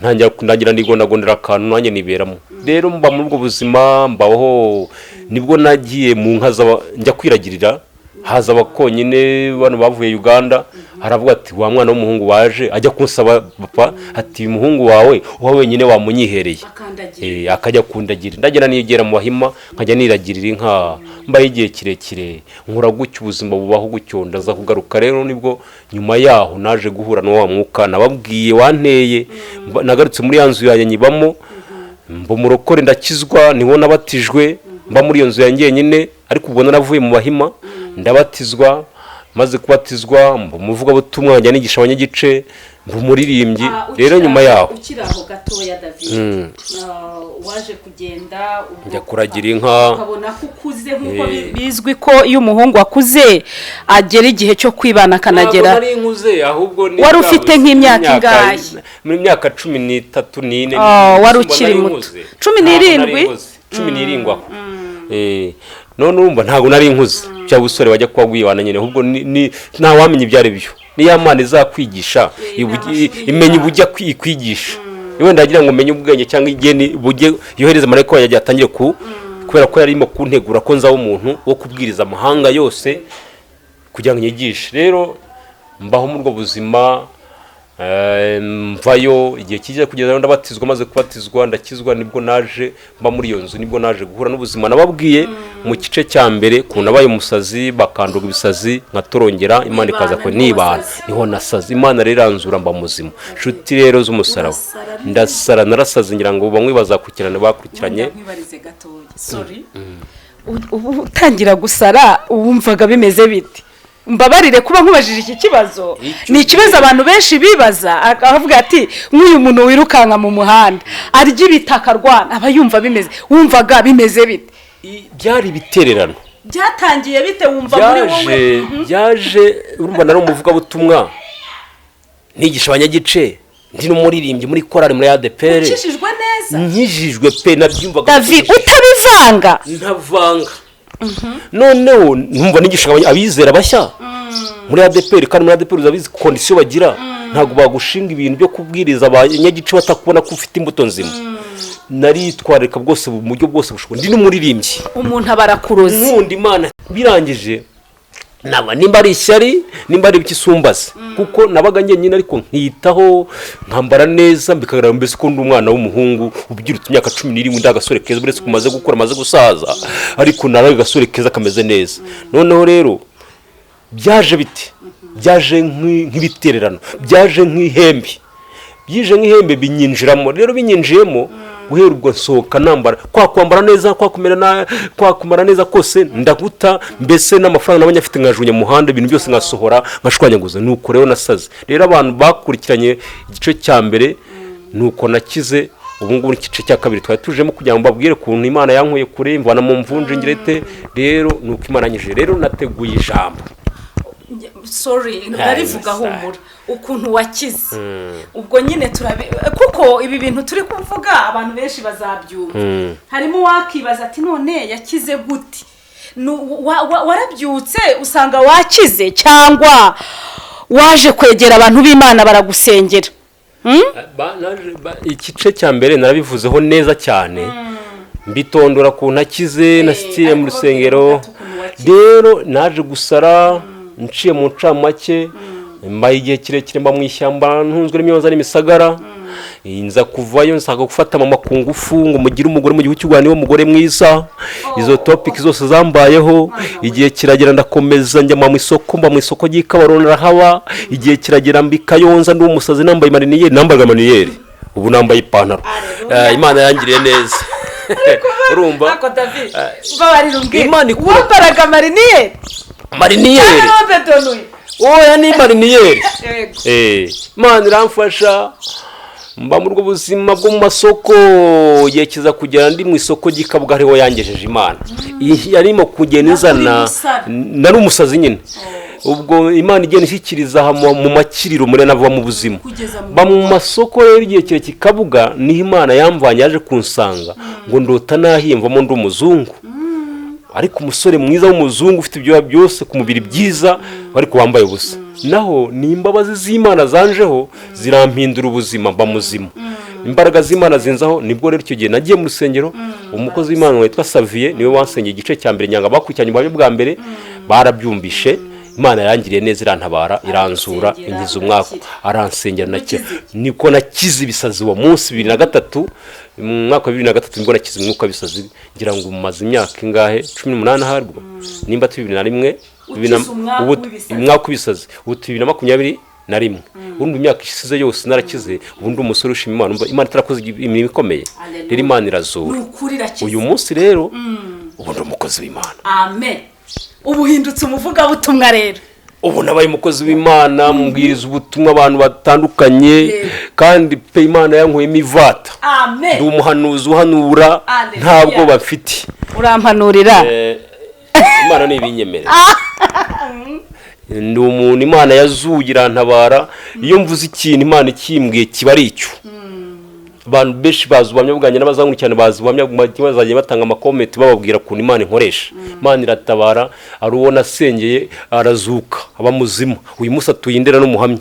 ntangira ndagira nigondagondera akantu nanjye niberamo. Rero mba muri ubwo buzima, mbaho. Nibwo nagiye mu nka njya kwiragirira, haza abakonyine bano bavuye Uganda. Haravuga ati: "Wa mwana w'umuhungu waje ajya kunsaba papa," ati: "Umuhungu wawe uba wenyine wamunyihereye." Akandagira. Akajya kundagira, ndagenda nigera mu bahima, nkajya niragirira inka, mbaho igihe kirekire, nkura gutyo, ubuzima bubaho gutyo. Ndaza kugaruka rero, nibwo nyuma yaho naje guhura n'uwa mwuka nababwiye wanteye. Nagarutse muri ya nzu yanjye nyibamo, mba umurokore, ndakizwa, niho nabatijwe. Mba muri iyo nzu yanjye nyine, ariko ubwo naravuye mu bahima, ndabatizwa. Maze kubatizwa mba umuvugabutumwa, njya nigisha abanyagice. Mba umuririmbyi rero nyuma yaho. Ukiri aho gatoya, David, waje kugenda ubwo Njya kuragira inka. Ukabona ko ukuze, nk'uko bizwi ko iyo umuhungu akuze agera igihe cyo kwibana, akanagera Ntabwo nari nkuze, ahubwo ni Wari bwa ufite buzima. nk'imyaka ingahe? Muri myaka 13, 14. Oh, wari Mbona ukiri nari muto. nkuze. Cumi Ntabwo nari n'irindwi? nkuze. 17 aho. None urumva ntabwo nari nkuze cya busore wajya kuba wibana nyine, ahubwo nta wamenya ibyo ari byo. Niyo Mana izakwigisha, imenya ubujya ikwigisha, wenda yagira ngo umenye ubwenge cyangwa igeni bujye yohereza marayika wayo atangire ku kubera ko yarimo kuntegura ko nzaba umuntu wo kubwiriza amahanga yose kugira ngo nyigishe. Rero mbaho muri ubwo buzima, mvayo igihe kijya kugeza aho ndabatizwa. Maze kubatizwa ndakizwa, nibwo naje mba muri iyo nzu, nibwo naje guhura n'ubuzima nababwiye mu gice cya mbere, ukuntu nabaye umusazi, bakanduga ibisazi nkatorongera, Imana ikaza ko Nibana, nibana. wasaze. Niho nasaze, Imana rero iranzura mba muzima. Nshuti rero z'umusaraba, Urasara. ndasara, narasaze, ngira ngo bamwe bazakurikirana, bakurikiranye. Nkwibarize gatoya, sorry. Ubu utangira gusara wumvaga bimeze bite? Mbabarire kuba nkubajije iki kibazo. Icyo Ni ikibazo abantu benshi bibaza, akavuga ati: "Nk'uyu muntu wirukanka mu muhanda, arya ibitaka, arwana, aba yumva bimeze?" Wumvaga bimeze bite? Byari ibitererano. Byatangiye bite? Wumva muri wowe? Byaje, urumva nari umuvugabutumwa, nigisha abanyagice, ndi n'umuririmbyi muri korali muri ADEPR. Ukijijwe neza? Nkijijwe pe, nabyumvaga. David, utabivanga? Ntavanga. Noneho numva nigisha abizera bashya muri ADEPR, kandi muri ADEPR uzabizi condition bagira, ntabwo bagushinga ibintu byo kubwiriza abanyagice batakubona ko ufite imbuto nzima. Naritwararika bwose mu buryo bwose bushoboka, ndi n'umuririmbyi. Umuntu aba arakuroze. Nkunda Imana. Birangije naba nimba ari ishyari, nimba ari ikisumbaze, kuko nabaga njyenyine ariko nkitaho, nkambara neza, bikagaragara mbese ko ndi umwana w'umuhungu ubyirutse, imyaka 17, ndi agasore keza, uretse ko maze gukura, maze gusaza, ariko nari agasore keza kameze neza. Noneho rero byaje bite? Byaje nk'ibitererano, byaje nk'ihembe, byije nk'ihembe binyinjiramo. Rero binyinjiyemo, guhera ubwo nsohoka nambara kwa kwambara neza, kwa kumera kwa kumara neza kose ndaguta, mbese n'amafaranga nabonye afite nkajugunya mu muhanda, ibintu byose nkasohora nkashwanyaguza. Nuko rero nasaze. Rero abantu bakurikiranye igice cya mbere, nuko nakize. Ubu ngubu igice cya kabiri twari tujemo kugira ngo mbabwire ukuntu Imana yankuye kure, mvana mu mvunje ngirete. Rero nuko Imana yanyujije, rero nateguye ijambo. Sorry, narivuga, humura, ukuntu wakize ubwo nyine turabi, kuko ibi bintu turi kuvuga abantu benshi bazabyumva. Harimo uwakibaza ati: "None yakize gute?" Warabyutse usanga wakize, cyangwa waje kwegera abantu b'Imana baragusengera? Igice cya mbere narabivuzeho neza cyane, mbitondora ku ntakize nasitiye mu Ariko rusengero. babwira ukuntu wakize. Rero naje gusara nciye mu ncamake, mbaye igihe kirekire mba mu ishyamba, ntunzwe n'imyoza n'imisagara. Nza kuvayo nshaka gufata mama ku ngufu ngo mugire umugore mu gihugu cy'u Rwanda, niwe mugore mwiza. Izo topic zose zambayeho. Igihe kiragera ndakomeza njya mu isoko, mba mu isoko ry'i Kabarondo, ndahaba. Igihe kiragera mbi Kayonza, ndi umusazi, nambaye mariniyeri, nambaye mariniyeri, ubu nambaye ipantaro. Imana yangiriye neza, urumva. Ariko David, mbabarira umbwire. Imana ikura- Wambaraga mariniyeri? Mariniyeri. Cyangwa betonuye? Oya, ni mariniyeri. Yego. Imana iramfasha, mba muri ubwo buzima bwo mu masoko. Igihe kiza kugera ndi mu isoko ry'i Kabuga, ariho yangejeje Imana. Iyi yarimo kugenda izana. Umusare. Nari umusazi nyine. Ubwo Imana igenda ishyikiriza aha mu makiriro muri nava mu buzima. Kugeza mu Mba mu masoko rero igihe kirekire. Kabuga niho Imana yamvanye, yaje kunsanga ngo ndota nahimvamo ndi umuzungu, ariko umusore mwiza w'umuzungu ufite ibyoya byose ku mubiri byiza, ariko wambaye ubusa. Naho ni imbabazi z'Imana zanjeho, zirampindura ubuzima, mba muzima, imbaraga z'Imana zinzaho. Nibwo rero icyo gihe nagiye mu rusengero, umukozi w'Imana witwa Saviye niwe wansengeye igice cya mbere. Nyanga bakurikiranye ubuhamya bwa mbere barabyumvishe. Imana yangiriye neza, irantabara, iranzura, Aragusengera, inkiza umwaku. urakira. Aransengera nakira. Ukize iki? Niko nakize ibisazi uwo munsi 2003, mu mwaka wa 2003 nibwo nakize umwuka w'ibisazi. Ngira ngo umaze imyaka ingahe? 18 ahari ubwo, nimba turi 2001, Ukize umwaku ubu w'ibisazi. Umwaka w'ibisazi, ubu turi 2021. Ubundi imyaka ishize yose narakize, ubundi umusore ushima Imana. Umva, Imana itarakoze imirimo ikomeye. Hallelujah. Rero Imana irazura. Ni ukuri, irakiza. Uyu munsi rero ubu ndi umukozi w'Imana. Amen. Ubu uhindutse umuvugabutumwa rero. Ubu nabaye umukozi w'Imana, mubwiriza ubutumwa abantu batandukanye, kandi pe, Imana yankuyemo ivata. Amen. Ndi umuhanuzi uhanura. Hallelujah. Ntabwo bafite. Urampanurira? Imana ni ibinyemerera. Ndi umuntu Imana yazuye, irantabara. Iyo mvuze ikintu, Imana ikimbwiye, kiba ari icyo. Abantu benshi bazi ubuhamya bwanjye, n'abazankurikirana bazi ubuhamya, bazajya batanga ama comments, bababwira ukuntu Imana inkoresha. Imana iratabara. Hari uwo nasengeye arazuka, aba muzima. Uyu munsi atuye Indera n'umuhamya.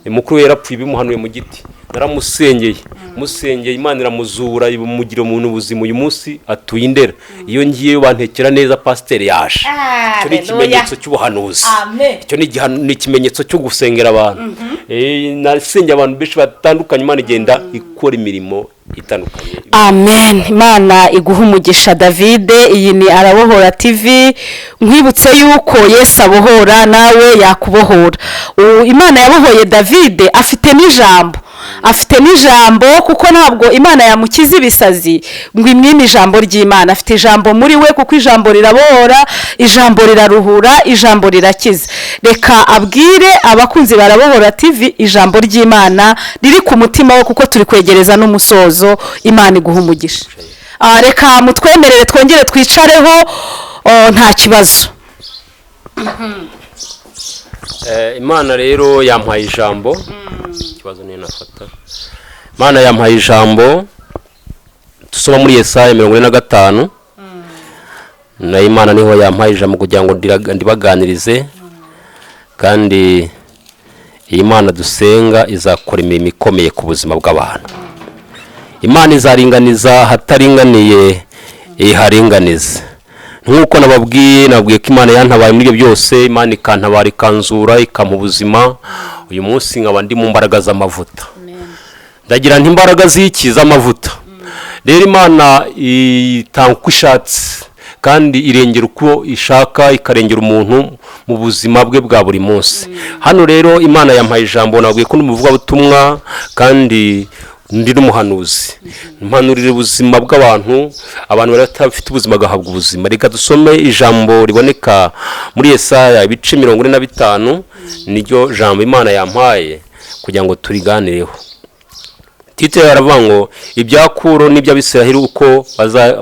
Mukuru we yarapfuye, bimuhanuye mu giti. Naramusengeye, musengeye, Imana iramuzura, imugira umuntu buzima. Uyu munsi atuye Indera. Iyo ngiyeyo bantekera neza, pasiteri yaje. Icyo ni ikimenyetso cy'ubuhanuzi. Amen. Icyo ni ikimenyetso cyo gusengera abantu. Nasengeye abantu benshi batandukanye, Imana igenda ikora imirimo itandukanye. Amen. Imana iguha umugisha, Davide. Iyi ni Arabohora TV. Nkwibutse yuko Yesu abohora, nawe yakubohora. Imana yabohoye Davide, afite n'ijambo, afite n'ijambo, kuko ntabwo Imana yamukiza ibisazi ngo imwime ijambo ry'Imana. Afite ijambo muri we, kuko ijambo rirabohora, ijambo riraruhura, ijambo rirakiza. Reka abwire abakunzi barabohora TV ijambo ry'Imana riri ku mutima we, kuko turi kwegereza n'umusozo. Imana iguha umugisha. Reka mutwemerere twongere twicareho. Oh, nta kibazo. Imana rero yampaye ijambo. Ikibazo niyo nafata. Imana yampaye ijambo dusoma muri Yesaya 45. Na Imana niho yampaye ijambo kugira ngo ndibaganirize, kandi iyi Mana dusenga izakora imirimo ikomeye ku buzima bw'abantu. Imana izaringaniza ahataringaniye, iharinganize. Nk'uko nababwiye, nababwiye ko Imana yantabaye muri ibyo byose, Imana ikantabara, ikanzura, ikampa ubuzima. Uyu munsi nkaba ndi mu mbaraga z'amavuta. Ndagira nti imbaraga z'iki? Z'amavuta. Rero Imana itanga uko ishatse, kandi irengera uko ishaka, ikarengera umuntu mu buzima bwe bwa buri munsi. Hano rero Imana yampaye ijambo. Nabwiye ko ndi umuvugabutumwa kandi ndi n'umuhanuzi, mpanurira ubuzima bw'abantu, abantu bari batafite ubuzima bagahabwa ubuzima. Reka dusome ijambo riboneka muri Yesaya ibice 45. Niryo jambo Imana yampaye kugira ngo turiganireho. Titre aravuga ngo ibya Kuro n'iby'Abisiraheli uko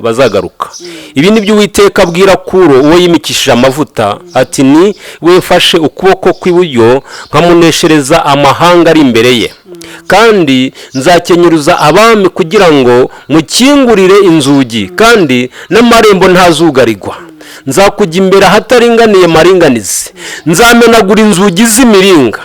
bazagaruka. Ibi ni byo Uwiteka abwira Kuro, uwo yimikishije amavuta, ati: "Ni we mfashe ukuboko kw'iburyo, nkamuneshereza amahanga ari imbere ye. Kandi nzakenyuruza abami kugira ngo mukingurire inzugi, kandi n'amarembo ntazugarirwa. Nzakujya imbere ahataringaniye maringanize. Nzamenagura inzugi z'imiringa,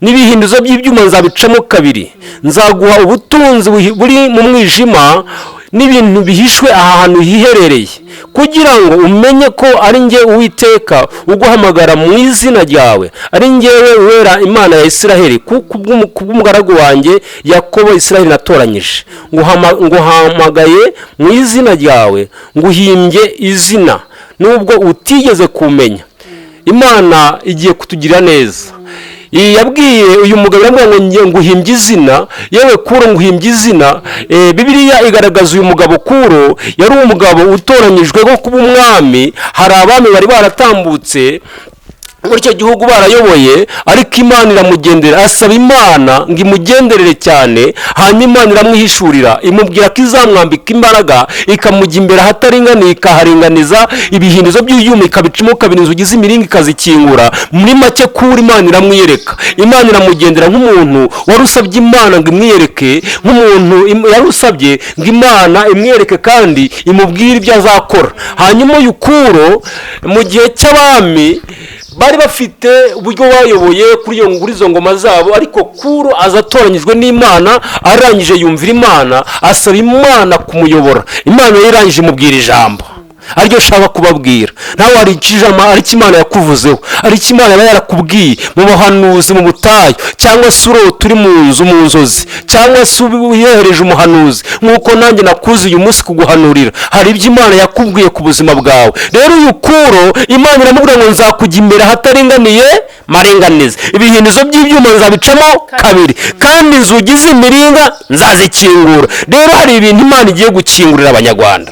n'ibihindizo by'ibyuma nzabicamo kabiri. Nzaguha ubutunzi buri mu mwijima n'ibintu bihishwe ahantu hiherereye, kugira ngo umenye ko ari njye Uwiteka uguhamagara mu izina ryawe, ari njyewe Wera, Imana ya Isiraheli. Kuko kubw'umugaragu wanjye Yakobo, Isiraheli natoranyije, nguhamagaye mu izina ryawe, nguhimbye izina nubwo utigeze kumenya." Imana igiye kutugirira neza. Iyi yabwiye uyu mugabo, iramubwira ngo: "Nge nguhimbye izina, yewe Kuro, nguhimbye izina." Bibiliya igaragaza uyu mugabo Kuro yari umugabo utoranyijwe nko kuba umwami. Hari abami bari baratambutse muri icyo gihugu barayoboye, ariko Imana iramugendera. Asaba Imana ngo imugenderere cyane, hanyuma Imana iramwihishurira, imubwira ko izamwambika imbaraga, ikamujya imbere ahataringaniye ikaharinganiza, ibihindizo by'ibyuma ikabicamo kabiri, inzugi z'imiringa ikazikingura. Muri make, kuri Imana iramwiyereka, Imana iramugendera, nk'umuntu wari usabye Imana ngo imwiyereke, nk'umuntu yari usabye ngo Imana imwereke kandi imubwire ibyo azakora. Hanyuma uyu Kuro, mu gihe cy'abami bari bafite uburyo bayoboye kuri izo ngoma zabo, ariko Kuro aza atoranyijwe n'Imana. Arangije yumvira Imana, asaba Imana kumuyobora. Imana yari irangije imubwira ijambo ariryo nshaka kubabwira. Nawe hari icyo Imana yakuvuzeho, hari icyo Imana yaba yarakubwiye mu buhanuzi, mu butayu, cyangwa se urota uri mu nzu mu nzozi, cyangwa se uyohereje umuhanuzi nk'uko nanjye nakuze uyu munsi kuguhanurira. Hari ibyo Imana yakubwiye ku buzima bwawe. Rero uyu Kuro, Imana iramubwira ngo: "Nzakujya imbere ahataringaniye maringanize, ibihindizo by'ibyuma nzabicamo kabiri, kandi inzugi z'imiringa nzazikingura." Rero hari ibintu Imana igiye gukingurira Abanyarwanda.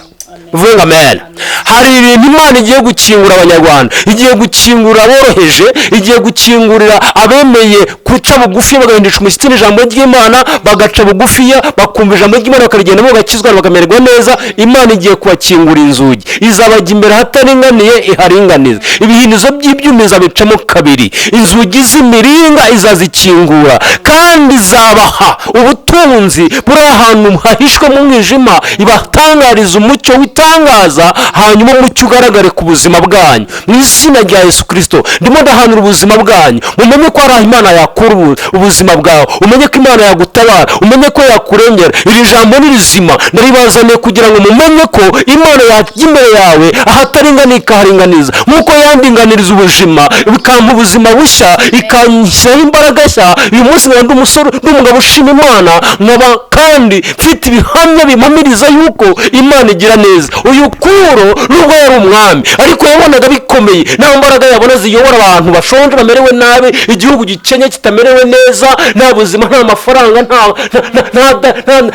Uvuge ngo amen. Hari ibintu Imana igiye gukingura Abanyarwanda, igiye gukingura aboroheje, igiye gukingurira abemeye guca bugufi, bagahindisha umushyitsi n'ijambo ry'Imana, bagaca bugufiya, bakumva ijambo ry'Imana, bakarigendamo, bagakizwa, bakamererwa neza. Imana igiye kubakingura inzugi, izabajya imbere ahataringaniye iharinganiza, ibihindizo by'ibyuma izabicamo kabiri, inzugi z'imiringa izazikingura, kandi izabaha ubutunzi buri ahantu hahishwe mu mwijima, ibatangariza umucyo w'itangaza, hanyuma umucyo ugaragare ku buzima bwanyu. Mu izina rya Yesu Kirisito ndimo ndahanura ubuzima bwanyu, mumenye ko ari aho Imana yakura ubuzima bwawe, umenye ko Imana yagutabara, umenye ko yakurengera. Iri jambo ni rizima, ndaribazaniye kugira ngo mumenye ko Imana yajya imbere yawe ahataringaniye ikaharinganiza, nk'uko yandinganiriza ubuzima, ikampa ubuzima bushya, ikanshyiraho imbaraga nshya. Uyu munsi nkaba ndi umusore, ndi umugabo ushima Imana, nkaba kandi mfite ibihamya bimpamiriza yuko Imana igira neza. Uyu Kuro nubwo yari umwami, ariko yabonaga bikomeye, nta mbaraga yabona ziyobora abantu bashonje, bamerewe nabi, igihugu gikennye, kitamerewe neza, nta buzima, nta mafaranga,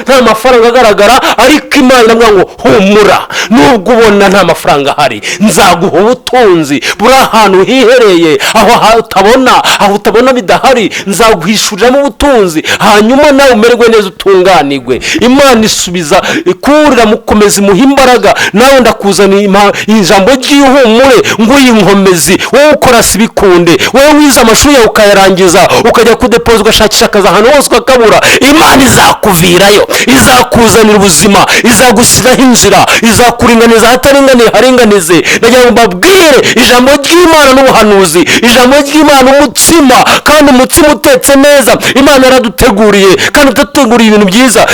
nta mafaranga agaragara. Ariko Imana iravuga ngo humura, nubwo ubona nta mafaranga ahari, nzaguha ubutunzi buri ahantu hihereye, aho utabona, aho utabona bidahari, nzaguhishuriramo ubutunzi, hanyuma nawe umererwe neza, utunganirwe. Imana isubiza ikurira mukomeza, imuha imbaraga. Nawe ndakuzaniye ijambo ry'ihumure, nguyu inkomezi. Wowe ukora sibikunde, wowe wize amashuri yawe ukayarangiza, ukajya kudepoza, ugashakisha akazi ahantu hose ukakabura, Imana izakuvirayo, izakuzanira ubuzima, izagushyiraho inzira, izakuringaniza ahataringaniye haringanize. Ndagira ngo mbabwire ijambo ry'Imana n'ubuhanuzi, ijambo ry'Imana umutsima, kandi umutsima utetse neza. Imana yaraduteguriye kandi itaduteguriye ibintu byiza.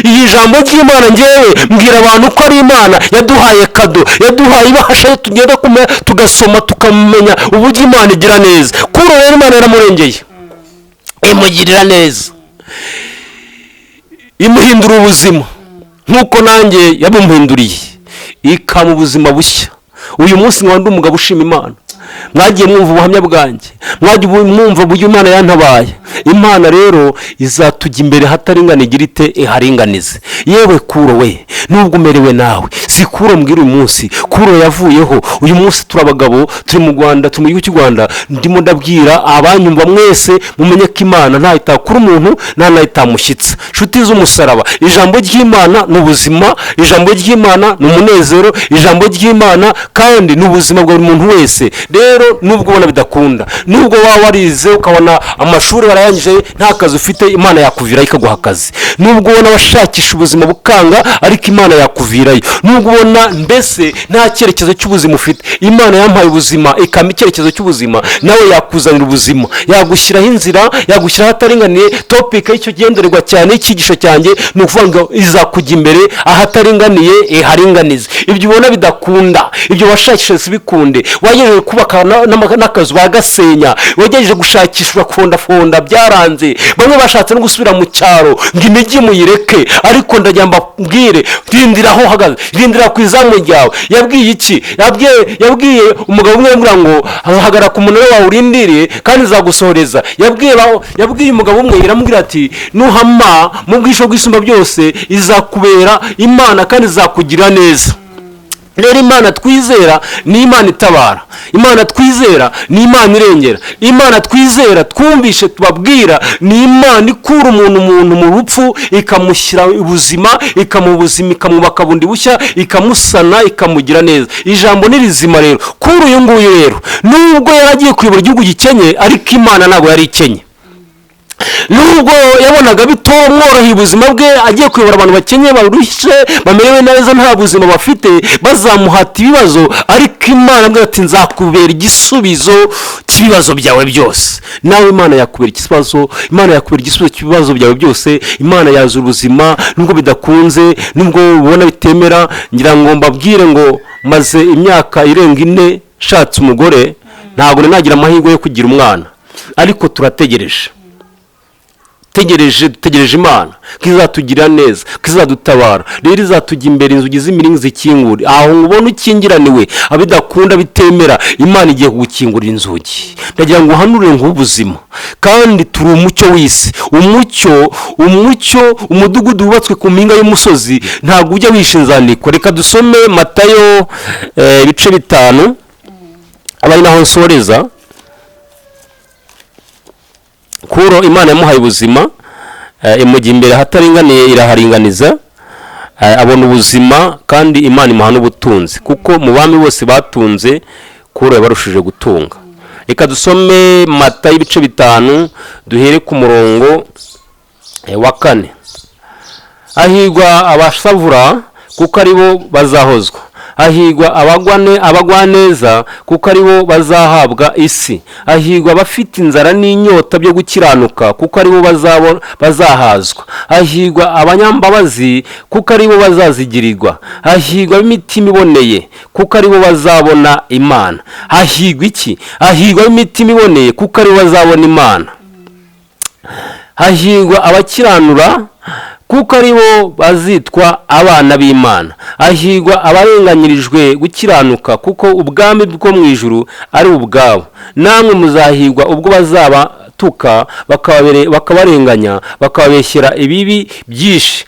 Iyi jambo ry'Imana, ngewe mbwira abantu ko ari Imana yaduhaye kado, yaduhaye ibahasha, tugenda tugasoma, tukamenya uburyo Imana igira neza. Kuri rero Imana yaramurengeye, imugirira neza, imuhindura ubuzima nk'uko nanjye yabimuhinduriye, ikampa ubuzima bushya. Uyu munsi nkaba ndi umugabo ushima Imana. Mwagiye mwumva ubuhamya bwanjye, mwagiye mwumva uburyo Imana yantabaye. Imana rero izatujya imbere hataringana, igira ite? Iharinganize. Yewe Kuro we, nubwo umerewe nawe, si Kuro mbwira uyu munsi, Kuro yavuyeho. Uyu munsi turi abagabo, turi mu Rwanda, turi mu gihugu cy'u Rwanda. Ndimo ndabwira abanyumva mwese, mumenye ko Imana ntayo itakura umuntu, nta nayo itamushyitsa. Nshuti z'umusaraba, ijambo ry'Imana ni ubuzima, ijambo ry'Imana ni umunezero, ijambo ry'Imana kandi ni ubuzima bwa buri muntu wese. Rero nubwo ubona bidakunda, nubwo waba warize ukabona amashuri warayangije nta kazi ufite, Imana yakuvirayo ikaguha akazi. Nubwo ubona washakisha ubuzima bukanga, ariko Imana yakuvirayo. Nubwo ubona mbese nta cyerekezo cy'ubuzima ufite, Imana yampaye ubuzima, ikampa icyerekezo cy'ubuzima, nawe yakuzanira ubuzima, yagushyiraho inzira, yagushyiraho ahataringaniye. Topic y'icyo gendererwa cyane, icyigisho cyanjye ni ukuvuga ngo izakujya imbere ahataringaniye iharinganize. Ibyo ubona bidakunda, ibyo washakisha sibikunde, wagejeje kubaka n'akazu bagasenya, wagerageje gushakisha urafondafonda byaranze, bamwe bashatse no gusubira mu cyaro ngo imijyi muyireke, ariko ndagira mbabwire, rindira aho uhagaze, rindira ku izamu ryawe. Yabwiye iki? Yabwiye umugabo umwe, yambwira ngo hagarara ku munara wawe urindiriye kandi izagusohoreza. Yabwiye umugabo umwe, iramubwira ati nuhama mu bwisho bw'Isumba byose, izakubera Imana kandi izakugirira neza. Rero Imana twizera ni Imana itabara, Imana twizera ni Imana irengera, Imana twizera twumvishe tubabwira ni Imana ikura umuntu mu rupfu, ikamushyira ubuzima, ikamuha ubuzima, ikamwubaka bundi bushya, ikamusana, ikamugira neza. Ijambo ni rizima. Rero kuri uyu nguyu rero, nubwo yari agiye kuyobora igihugu gikenye, ariko Imana ntabwo yari ikenye. Nubwo yabonaga bitomworoheye ubuzima bwe, agiye kuyobora abantu bakenye, barushye, bamerewe neza, nta buzima bafite, bazamuhata ibibazo, ariko Imana avuga ati nzakubera igisubizo cy'ibibazo byawe byose. Nawe Imana yakubera ikibazo, Imana yakubera igisubizo cy'ibibazo byawe byose. Imana yazura ubuzima nubwo bidakunze, nubwo ubona bitemera. Ngira ngo mbabwire ngo maze imyaka irenga 4 nshatse umugore, ntabwo nagira amahirwe yo kugira umwana, ariko turategereje. Tegereje, dutegereje Imana ko izatugirira neza, ko izadutabara. Rero izatujya imbere, inzugi z'imiringa zikingure. Aho ubona ukingiraniwe, abidakunda, bitemera, Imana igiye kugukingurira inzugi. Ndagira ngo uhanure nk'ubuzima. Kandi turi umucyo w'isi, umucyo, umucyo. Umudugudu wubatswe ku mpinga y'umusozi ntabwo ujya wisha inzandiko. Reka dusome Matayo ibice 5, aba ari naho nsoreza. Kuro Imana yamuhaye ubuzima, imujya imbere ahataringaniye, iraharinganiza, abona ubuzima, kandi Imana imuha n'ubutunzi, kuko mu bami bose batunze, Kuro yabarushije gutunga. Reka dusome Matayo ibice 5, duhere ku murongo wa 4. Hahirwa abashavura, kuko aribo bazahozwa. Hahirwa abagwaneza, kuko aribo bazahabwa isi. Hahirwa abafite inzara n'inyota byo gukiranuka, kuko aribo bazahazwa. Hahirwa abanyambabazi, kuko aribo bazazigirirwa. Hahirwa ab'imitima iboneye, kuko aribo bazabona Imana. Hahirwa iki? Hahirwa ab'imitima iboneye, kuko aribo bazabona Imana. Hahirwa abakiranura, kuko aribo bazitwa abana b'Imana. Hahirwa abarenganyirijwe gukiranuka, kuko ubwami bwo mu ijuru ari ubwabo. Namwe muzahirwa ubwo bazabatuka, bakabarenganya, bakababeshyera ibibi byinshi,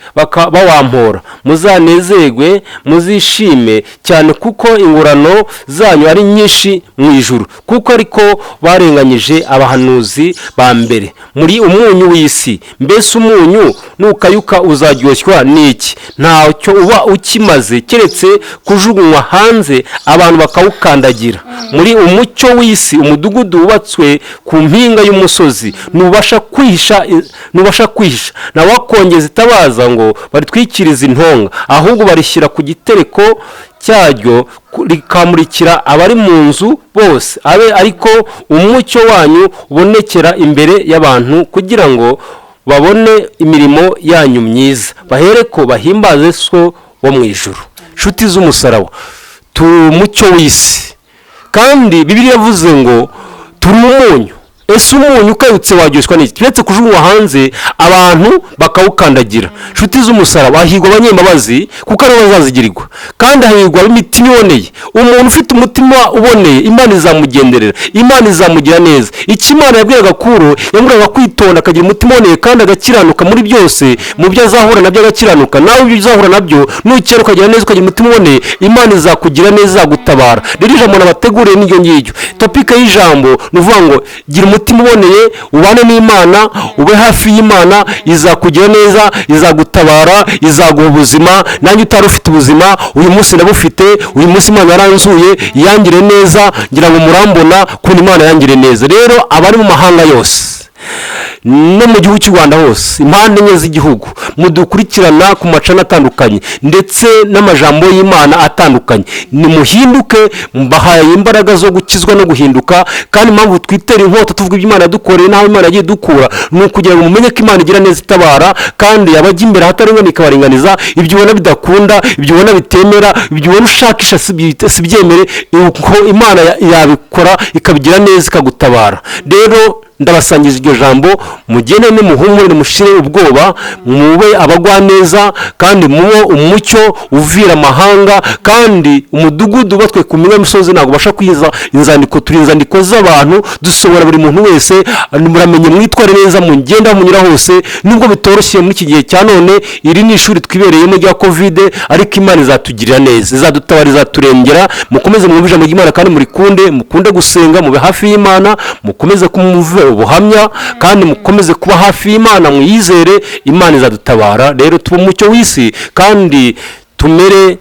bawampora. Muzanezerwe, muzishime cyane, kuko ingororano zanyu ari nyinshi mu ijuru, kuko ariko barenganyije abahanuzi ba mbere. Muri umunyu w'isi. Mbese umunyu nukayuka uzaryoshwa n'iki? Ntacyo uba ukimaze keretse kujugunywa hanze, abantu bakawukandagira. Muri umucyo w'isi. Umudugudu wubatswe ku mpinga y'umusozi ntubasha kwihisha. Ntawakongeza itabaza ngo baritwikirize intonga, ahubwo barishyira ku gitereko cyaryo, rikamurikira abari mu nzu bose. Abe ariko umucyo wanyu ubonekera imbere y'abantu, kugira ngo babone imirimo yanyu myiza, bahereko bahimbaze So wo mu ijuru. Nshuti z'umusaraba, turi umucyo w'isi, kandi Bibiliya yavuze ngo turi umunyu. Ese umunyu ukayutse waryoshwa n'iki, uretse kujugunywa hanze, abantu bakawukandagira? Nshuti z'umusaraba, hahirwa abanyembabazi, kuko aribo bazazigirirwa. Kandi hahirwa ab'imitima iboneye. Umuntu ufite umutima uboneye, Imana izamugenderera, Imana izamugira neza. Icyo Imana yabwiraga Kuro, yamubwiraga kwitonda, akagira umutima uboneye kandi agakiranuka muri byose, mu byo azahura nabyo agakiranuka. Nawe ibyo uzahura nabyo, nukera ukagira neza, ukagira umutima uboneye, Imana izakugira neza, izagutabara. Rero ijambo nabateguriye n'iryo ngiryo. Topic y'ijambo ni ukuvuga ngo gira umutima uboneye, ubane n'Imana, ube hafi y'Imana, izakugira neza, izagutabara, izaguha ubuzima. Nanjye utari ufite ubuzima, uyu munsi ndabufite. Uyu munsi Imana yaranzuye, yangire neza. Ngira ngo murambona ukuntu Imana yangire neza. Rero abari mu mahanga yose no mu gihugu cy'u Rwanda hose, impande enye z'igihugu, mudukurikirana ku macana atandukanye ndetse n'amajambo y'Imana atandukanye, nimuhinduke. Mbahaye imbaraga zo gukizwa no guhinduka. Kandi impamvu twitera inkota tuvuga ibyo Imana yadukoreye n'aho Imana yagiye dukura, ni ukugira ngo mumenye ko Imana igira neza, itabara, kandi abajya imbere ahataringaniye ikabaringaniza. Ibyo ubona bidakunda, ibyo ubona bitemera, ibyo ubona ushakisha si byemere, uko Imana yabikora, ikabigira neza, ikagutabara. Rero ndabasangiza iryo jambo: mugende, nimuhumure, nimushire ubwoba, mube abagwaneza, kandi mube umucyo uvira amahanga. Kandi umudugudu wubatswe ku misozi ntabwo ubasha kwiza inzandiko. Turi inzandiko z'abantu, dusohora buri muntu wese. Muramenye mwitware neza, mugenda munyura hose, nubwo bitoroshye muri iki gihe cya none. Iri ni ishuri twibereyemo rya COVID, ariko Imana izatugirira neza, izadutabara, izaturengera. Mukomeze mwumve ijambo ry'Imana kandi murikunde, mukunde gusenga, mube hafi y'Imana, mukomeze kumve ubuhamya, kandi mukomeze kuba hafi y'Imana, mwiyizere, Imana izadutabara. Rero tube umucyo w'isi, kandi tumere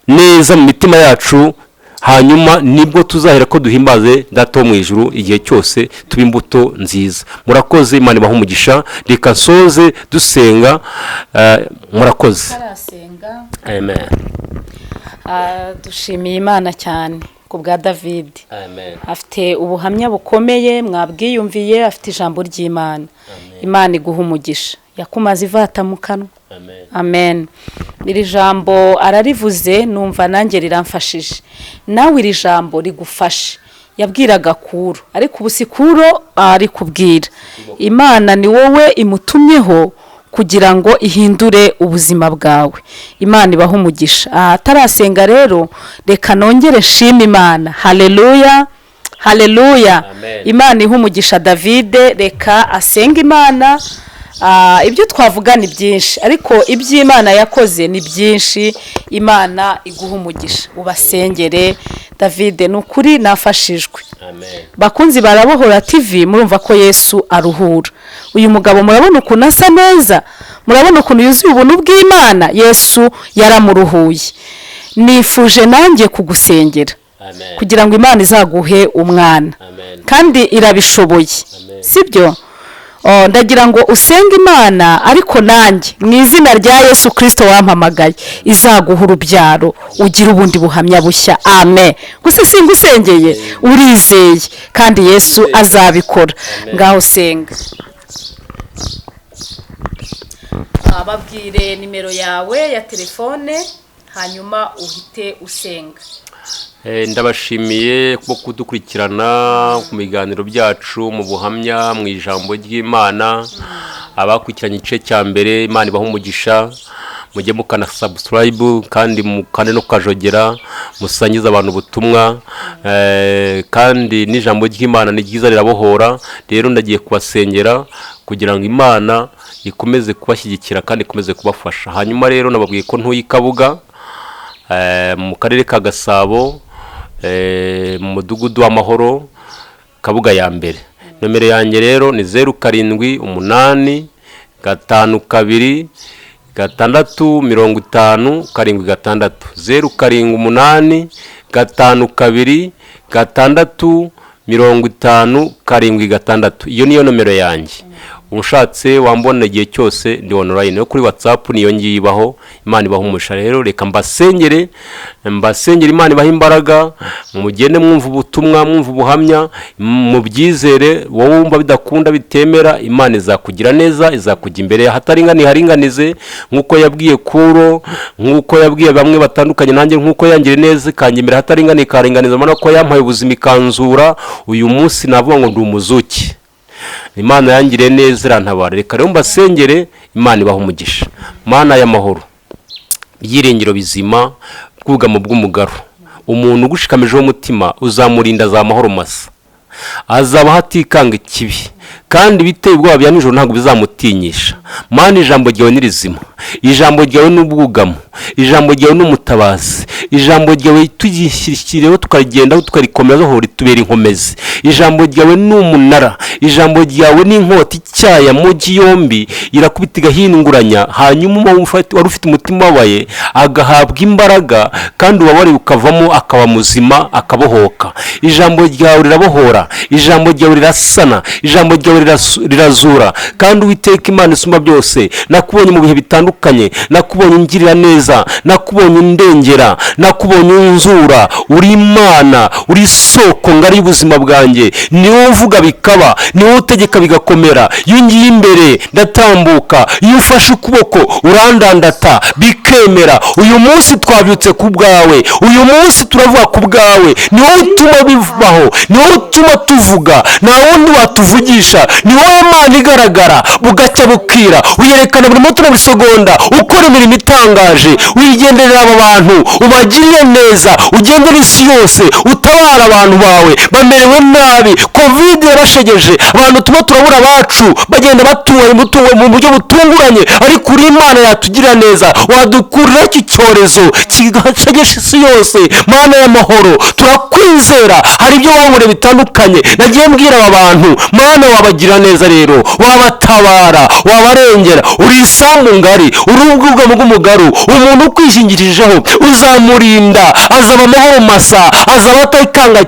neza mu mitima yacu, hanyuma nibwo tuzahera ko duhimbaze Data wo mu ijuru igihe cyose, tuba imbuto nziza. Murakoze, Imana ibahe umugisha. Reka nsoze dusenga. Murakoze. Tarasenga. Amen. Dushimiye Imana cyane ku bwa David. Amen. Afite ubuhamya bukomeye, mwabwiyumviye, afite ijambo ry'Imana. Imana iguha umugisha, yakumaze ivata mu kanwa. Amen. Amen. Iri jambo ararivuze, numva nanjye riramfashije. Nawe iri jambo rigufashe. Yabwiraga Kuro, ariko ubu si Kuro ari kubwira. Imana ni wowe imutumyeho kugira ngo ihindure ubuzima bwawe. Imana ibahe umugisha. Atarasenga rero, reka nongere nshime Imana. Haleluya, haleluya. Amen. Imana ihe umugisha Davide. Reka asenge Imana. Ibyo twavuga ni byinshi, ariko iby'Imana yakoze ni byinshi. Imana iguha umugisha, ubasengere Davide. Ni ukuri nafashijwe. Amen. Bakunzi barabohora TV, murumva ko Yesu aruhura. Uyu mugabo murabona ukuntu asa neza, murabona ukuntu yuzuye ubuntu bw'Imana. Yesu yaramuruhuye. Nifuje nanjye kugusengera Amen. kugira ngo Imana izaguhe umwana. Amen. Kandi irabishoboye. Amen. Sibyo? Oh, ndagira ngo usenge Imana, ariko nanjye mu izina rya Yesu Kirisito wampamagaye, izaguha urubyaro, ugira ubundi buhamya bushya. Amen. Gusa singusengeye, urizeye, kandi Yesu azabikora. Amen. Ngaho senga. Babwire nimero yawe ya telefone, hanyuma uhite usenga. Ndabashimiye kuba kudukurikirana mu biganiro byacu, mu buhamya, mu ijambo ry'Imana. Abakurikiranye igice cya mbere, Imana ibahe umugisha. Mujye mukana subscribe kandi mukane no kajogera, musangize abantu ubutumwa. Kandi n'ijambo ry'Imana ni ryiza, rirabohora. Rero ndagiye kubasengera kugira ngo Imana ikomeze kubashyigikira kandi ikomeze kubafasha. Hanyuma rero nababwiye ko ntuye i Kabuga, mu karere ka Gasabo, mu mudugudu w'Amahoro, Kabuga ya mbere. Nomero yanjye rero ni 0785265076, 0785265076. Iyo niyo nomero yanjye. Ushatse wambona igihe cyose, ndi online no kuri WhatsApp, niyo ngiye ibaho. Imana ibaho umugisha. Rero reka mbasengere, mbasengere, Imana ibahe imbaraga. Mugende mwumva ubutumwa, mwumva ubuhamya, mubyizere. Wowe wumva bidakunda, bitemera, Imana izakugira neza, izakujya imbere ahataringaniye haringanize, nk'uko yabwiye Kuro, nk'uko yabwiye bamwe batandukanye. Nanjye nk'uko yangiriye neza ikanjya imbere ahataringaniye ikaringaniza, mbona ko yampaye ubuzima ikanzura, uyu munsi navuga ngo ndi umuzuki. Imana yangiriye neza, irantabara. Reka rero mbasengere, Imana ibaha umugisha. Mana y'amahoro, ibyiringiro bizima, bwugamo bw'umugaru, umuntu ugushikamijeho umutima uzamurinda, azaba amahoro masa, azabaho atikanga ikibi, kandi ibiteye ubwoba bya nijoro ntabwo bizamutinyisha. Mana, ijambo ryawe ni rizima, ijambo ryawe ni ubwugamo, ijambo ryawe ni umutabazi, ijambo ryawe tugishyiriyeho tukarigendaho tukarikomeza, ritubera inkomezi. Ijambo ryawe ni umunara, ijambo ryawe ni inkota icyaya mugi yombi, irakubita igahinguranya. Hanyuma wari ufite umutima ubabaye agahabwa imbaraga, kandi ububabare bukavamo, akaba muzima, akabohoka. Ijambo ryawe rirabohora, ijambo ryawe rirasana, ijambo ryawe rirazura. Kandi Uwiteka Imana isumba byose, nakubonye mu bihe bitandukanye, nakubonye ungirira neza, nakubonye undengera, nakubonye unzura. Uri Imana, uri isoko ngari y'ubuzima bwanjye. Ni wowe uvuga bikaba, ni wowe utegeka bigakomera. Iyo ngiye imbere ndatambuka, iyo ufashe ukuboko urandandata bikemera. Uyu munsi twabyutse ku bwawe, uyu munsi turavuga ku bwawe. Ni wowe utuma bibaho, ni wowe utuma tuvuga, nta wundi watuvugisha. Ni wowe Mana igaragara bugacya bukira, uyerekana buri munota na buri segonda, ukora imirimo itangaje. Wigenderera aba bantu, ubagirire neza, ugendere isi yose, utabara abantu bawe bamerewe nabi. Covid yarashegeje abantu, tuba turabura abacu, bagenda batuwe mu buryo butunguranye, ariko uri Imana yatugirira neza, wadukurira iki cyorezo kigashegesha isi yose. Mana y'amahoro, turakwizera. Hari ibyo wankoreye bitandukanye nagiye mbwira aba bantu. Mana, wabagira neza rero, wabatabara, wabarengera. Uri isambu ngari, uri ubwugamo bw'umugaru. Umuntu ukwishingikirijeho uzamurinda, azaba amahoro masa, azaba atikanga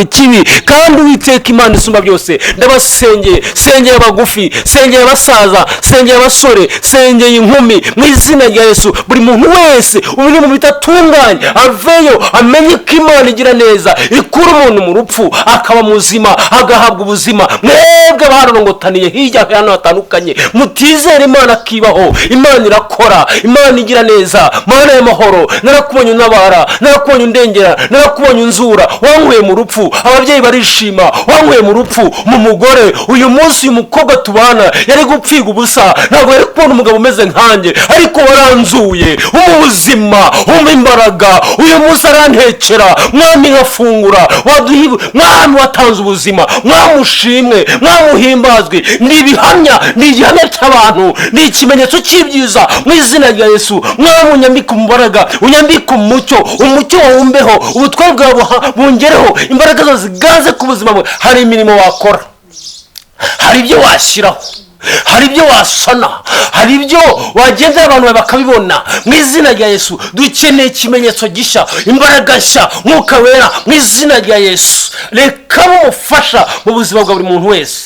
ikibi. Kandi Uwiteka Imana isumba byose, ndabasengeye, sengeye abagufi, sengeye abasaza, sengeye abasore, sengeye inkumi, mu izina rya Yesu. Buri muntu wese uri mu bitatunganye aveyo, amenye ko Imana igira neza, ikura umuntu mu rupfu akaba muzima, agahabwa ubuzima. Mwebwe barorongotaniye hirya hano hatandukanye, mutizere Imana akibaho. Imana irakora, Imana igira neza, Mana y'amahoro. Narakubonye untabara, narakubonye undengera, narakubonye unzura, wankuye mu rupfu, ababyeyi barishima, wankuye mu rupfu. Mu mugore uyu munsi, uyu mukobwa tubana yari gupfiga ubusa, ntabwo yari kubona umugabo umeze nkanjye, ariko waranzuye mu buzima, umpa imbaraga. Uyu munsi arantekera, Mwami, nkafungura. Waduha, Mwami, watanze ubuzima. Mwami ushimwe, Mwami uhimbazwe. Ni ibihamya, ni igihamya cy'abantu, ni ikimenyetso cy'ibyiza mu izina rya Yesu. Mwami, unyambike imbaraga, unyambike umucyo, umucyo wawumbeho, ubutware bwawe bungereho, imbaraga zawe ziganze ku buzima bwe. Hari imirimo wakora, hari ibyo washyiraho, hari ibyo wasana, hari ibyo wagendera abantu bawe bakabibona mu izina rya Yesu. Dukeneye ikimenyetso gishya, imbaraga nshya, Mwuka Wera, mu izina rya Yesu. Reka bumufasha mu buzima bwa buri muntu wese,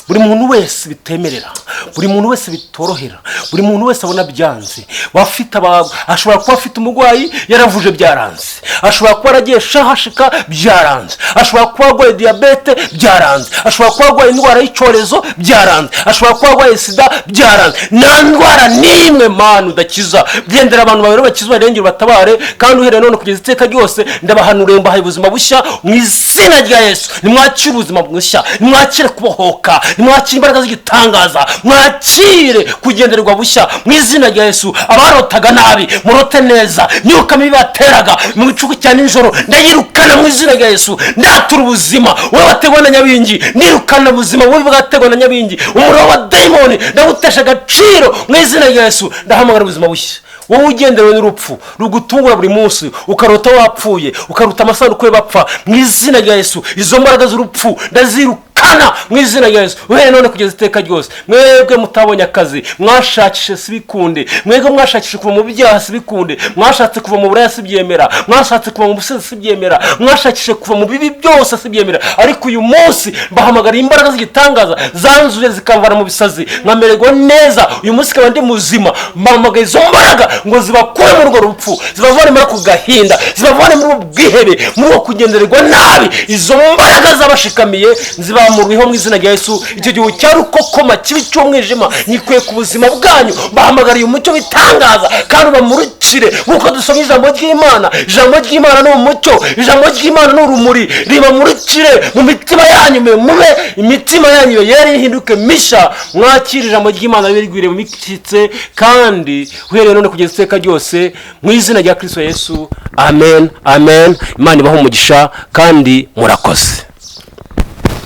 buri muntu wese bitemerera, buri muntu wese bitorohera, buri muntu wese abona byanze. Bafite ashobora kuba afite umurwayi yaravuje byaranze, ashobora kuba yaragiye shahashika byaranze, ashobora kuba arwaye diyabete byaranze, ashobora kuba arwaye indwara y'icyorezo byaranze, ashobora kuba arwaye sida byaranze. Nta ndwara n'imwe, Mana, udakiza. Gendera abantu bawe bakiza, ubarengere, ubatabare, kandi uhereye none kugeza iteka ryose ndabahanuriye, mbahaye ubuzima bushya mu izina rya Yesu. Nimwakire ubuzima bushya, nimwakire kubohoka, nimwakire imbaraga z'igitangaza, mwakire kugendererwa bushya mu izina rya Yesu. Abarotaga nabi murote neza. Imyuka mibi bateraga mu gicuku cya nijoro ndayirukana mu izina rya Yesu. Ndatura ubuzima wowe wategwa na nyabingi, nirukana ubuzima wowe bwategwa na nyabingi. Umuriro wa dayimoni ndawutesha agaciro mu izina rya Yesu. Ndahamagara ubuzima bushya. Wowe ugenderewe n'urupfu rugutungura buri munsi, ukarota wapfuye, ukarota amasanduku ye bapfa, mu izina rya Yesu izo mbaraga z'urupfu ndazirukana mu izina rya Yesu, uhereye none kugeza iteka ryose. Mwebwe mutabonye akazi, mwashakishe sibikunde, mwebwe mwashakishe kuva mu byaha sibikunde, mwashatse kuva mu buraya sibyemera, mwashatse kuva mu businzi sibyemera, mwashakishe kuva mu bibi byose sibyemera, ariko uyu munsi mbahamagara imbaraga z'igitangaza zanzuye zikamvana mu bisazi nkamererwa neza. Uyu munsi ikaba ndi muzima. Mbahamagaye izo mbaraga ngo zibakure muri urwo rupfu, zibavane muri ako gahinda, zibavane muri ubwo bwihebe, muri uko kugendererwa nabi. Izo mbaraga zabashikamiye nzibamuriho mu izina rya Yesu. Icyo gihe cya rukokoma kibi cy'umwijima nyikuye ku buzima bwanyu. Bahamagariye umucyo w'itangaza kandi ubamurikire nk'uko dusoma ijambo ry'Imana. Ijambo ry'Imana ni umucyo, ijambo ry'Imana ni urumuri. Ribamurikire mu mitima yanyu, mube imitima yanyu yere ihinduke mishya, mwakire ijambo ry'Imana ribe rigwiriye mu mikitse, kandi uhereye none kugeza iteka ryose, mu izina rya Kristo Yesu. Amen, amen. Imana ibahe umugisha kandi murakoze.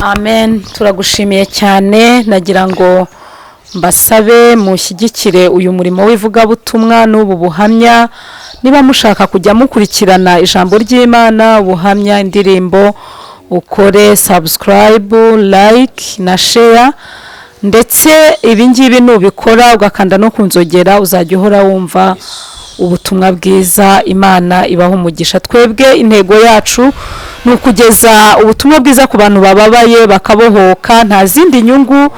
Amen, turagushimiye cyane. Nagira ngo mbasabe mushyigikire uyu murimo w'ivugabutumwa n'ubu buhamya. Niba mushaka kujya mukurikirana ijambo ry'Imana, ubuhamya, indirimbo, ukore subscribe, like na share. Ndetse ibi ngibi nubikora ugakanda no ku nzogera, uzajya uhora wumva ubutumwa bwiza. Imana ibaha umugisha. Twebwe intego yacu ni ukugeza ubutumwa bwiza ku bantu bababaye bakabohoka, nta zindi nyungu.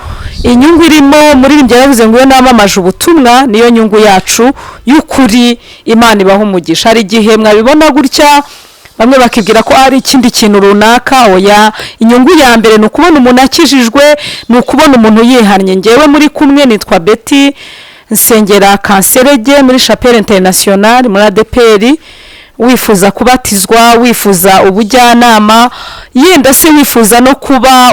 Inyungu irimo muri ibyo yaravuze ngo iyo namamaje ubutumwa, niyo nyungu yacu y'ukuri. Imana ibaha umugisha. Hari igihe mwabibona gutya bamwe bakibwira ko ari ikindi kintu runaka. Oya, inyungu ya mbere ni ukubona umuntu akijijwe, ni ukubona umuntu yihannye. Ngewe muri kumwe nitwa Betty, nsengera Kanserege muri Chapelle Internationale muri ADEPR. Wifuza kubatizwa, wifuza ubujyanama, yenda se wifuza no kuba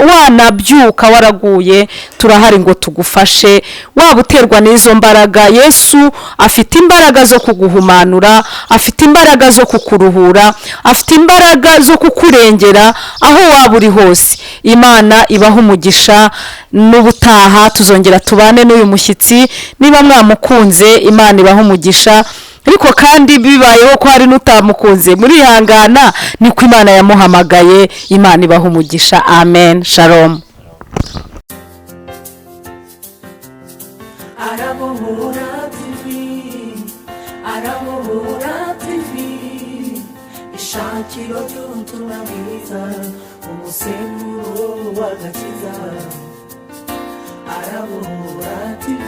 wanabyuka waraguye, turahari ngo tugufashe. Waba uterwa n'izo mbaraga, Yesu afite imbaraga zo kuguhumanura, afite imbaraga zo kukuruhura, afite imbaraga zo kukurengera aho waba uri hose. Imana ibaha umugisha. N'ubutaha tuzongera tubane n'uyu mushyitsi niba mwamukunze. Imana ibaha umugisha. Ariko kandi bibayeho ko hari n'utamukunze, murihangana, niko Imana yamuhamagaye. Imana ibaha umugisha. Amen, shalom. Arabohora TV, Arabohora TV, ishakiro ry'ubutumwa bwiza, umusemburo w'agakiza. Arabohora TV.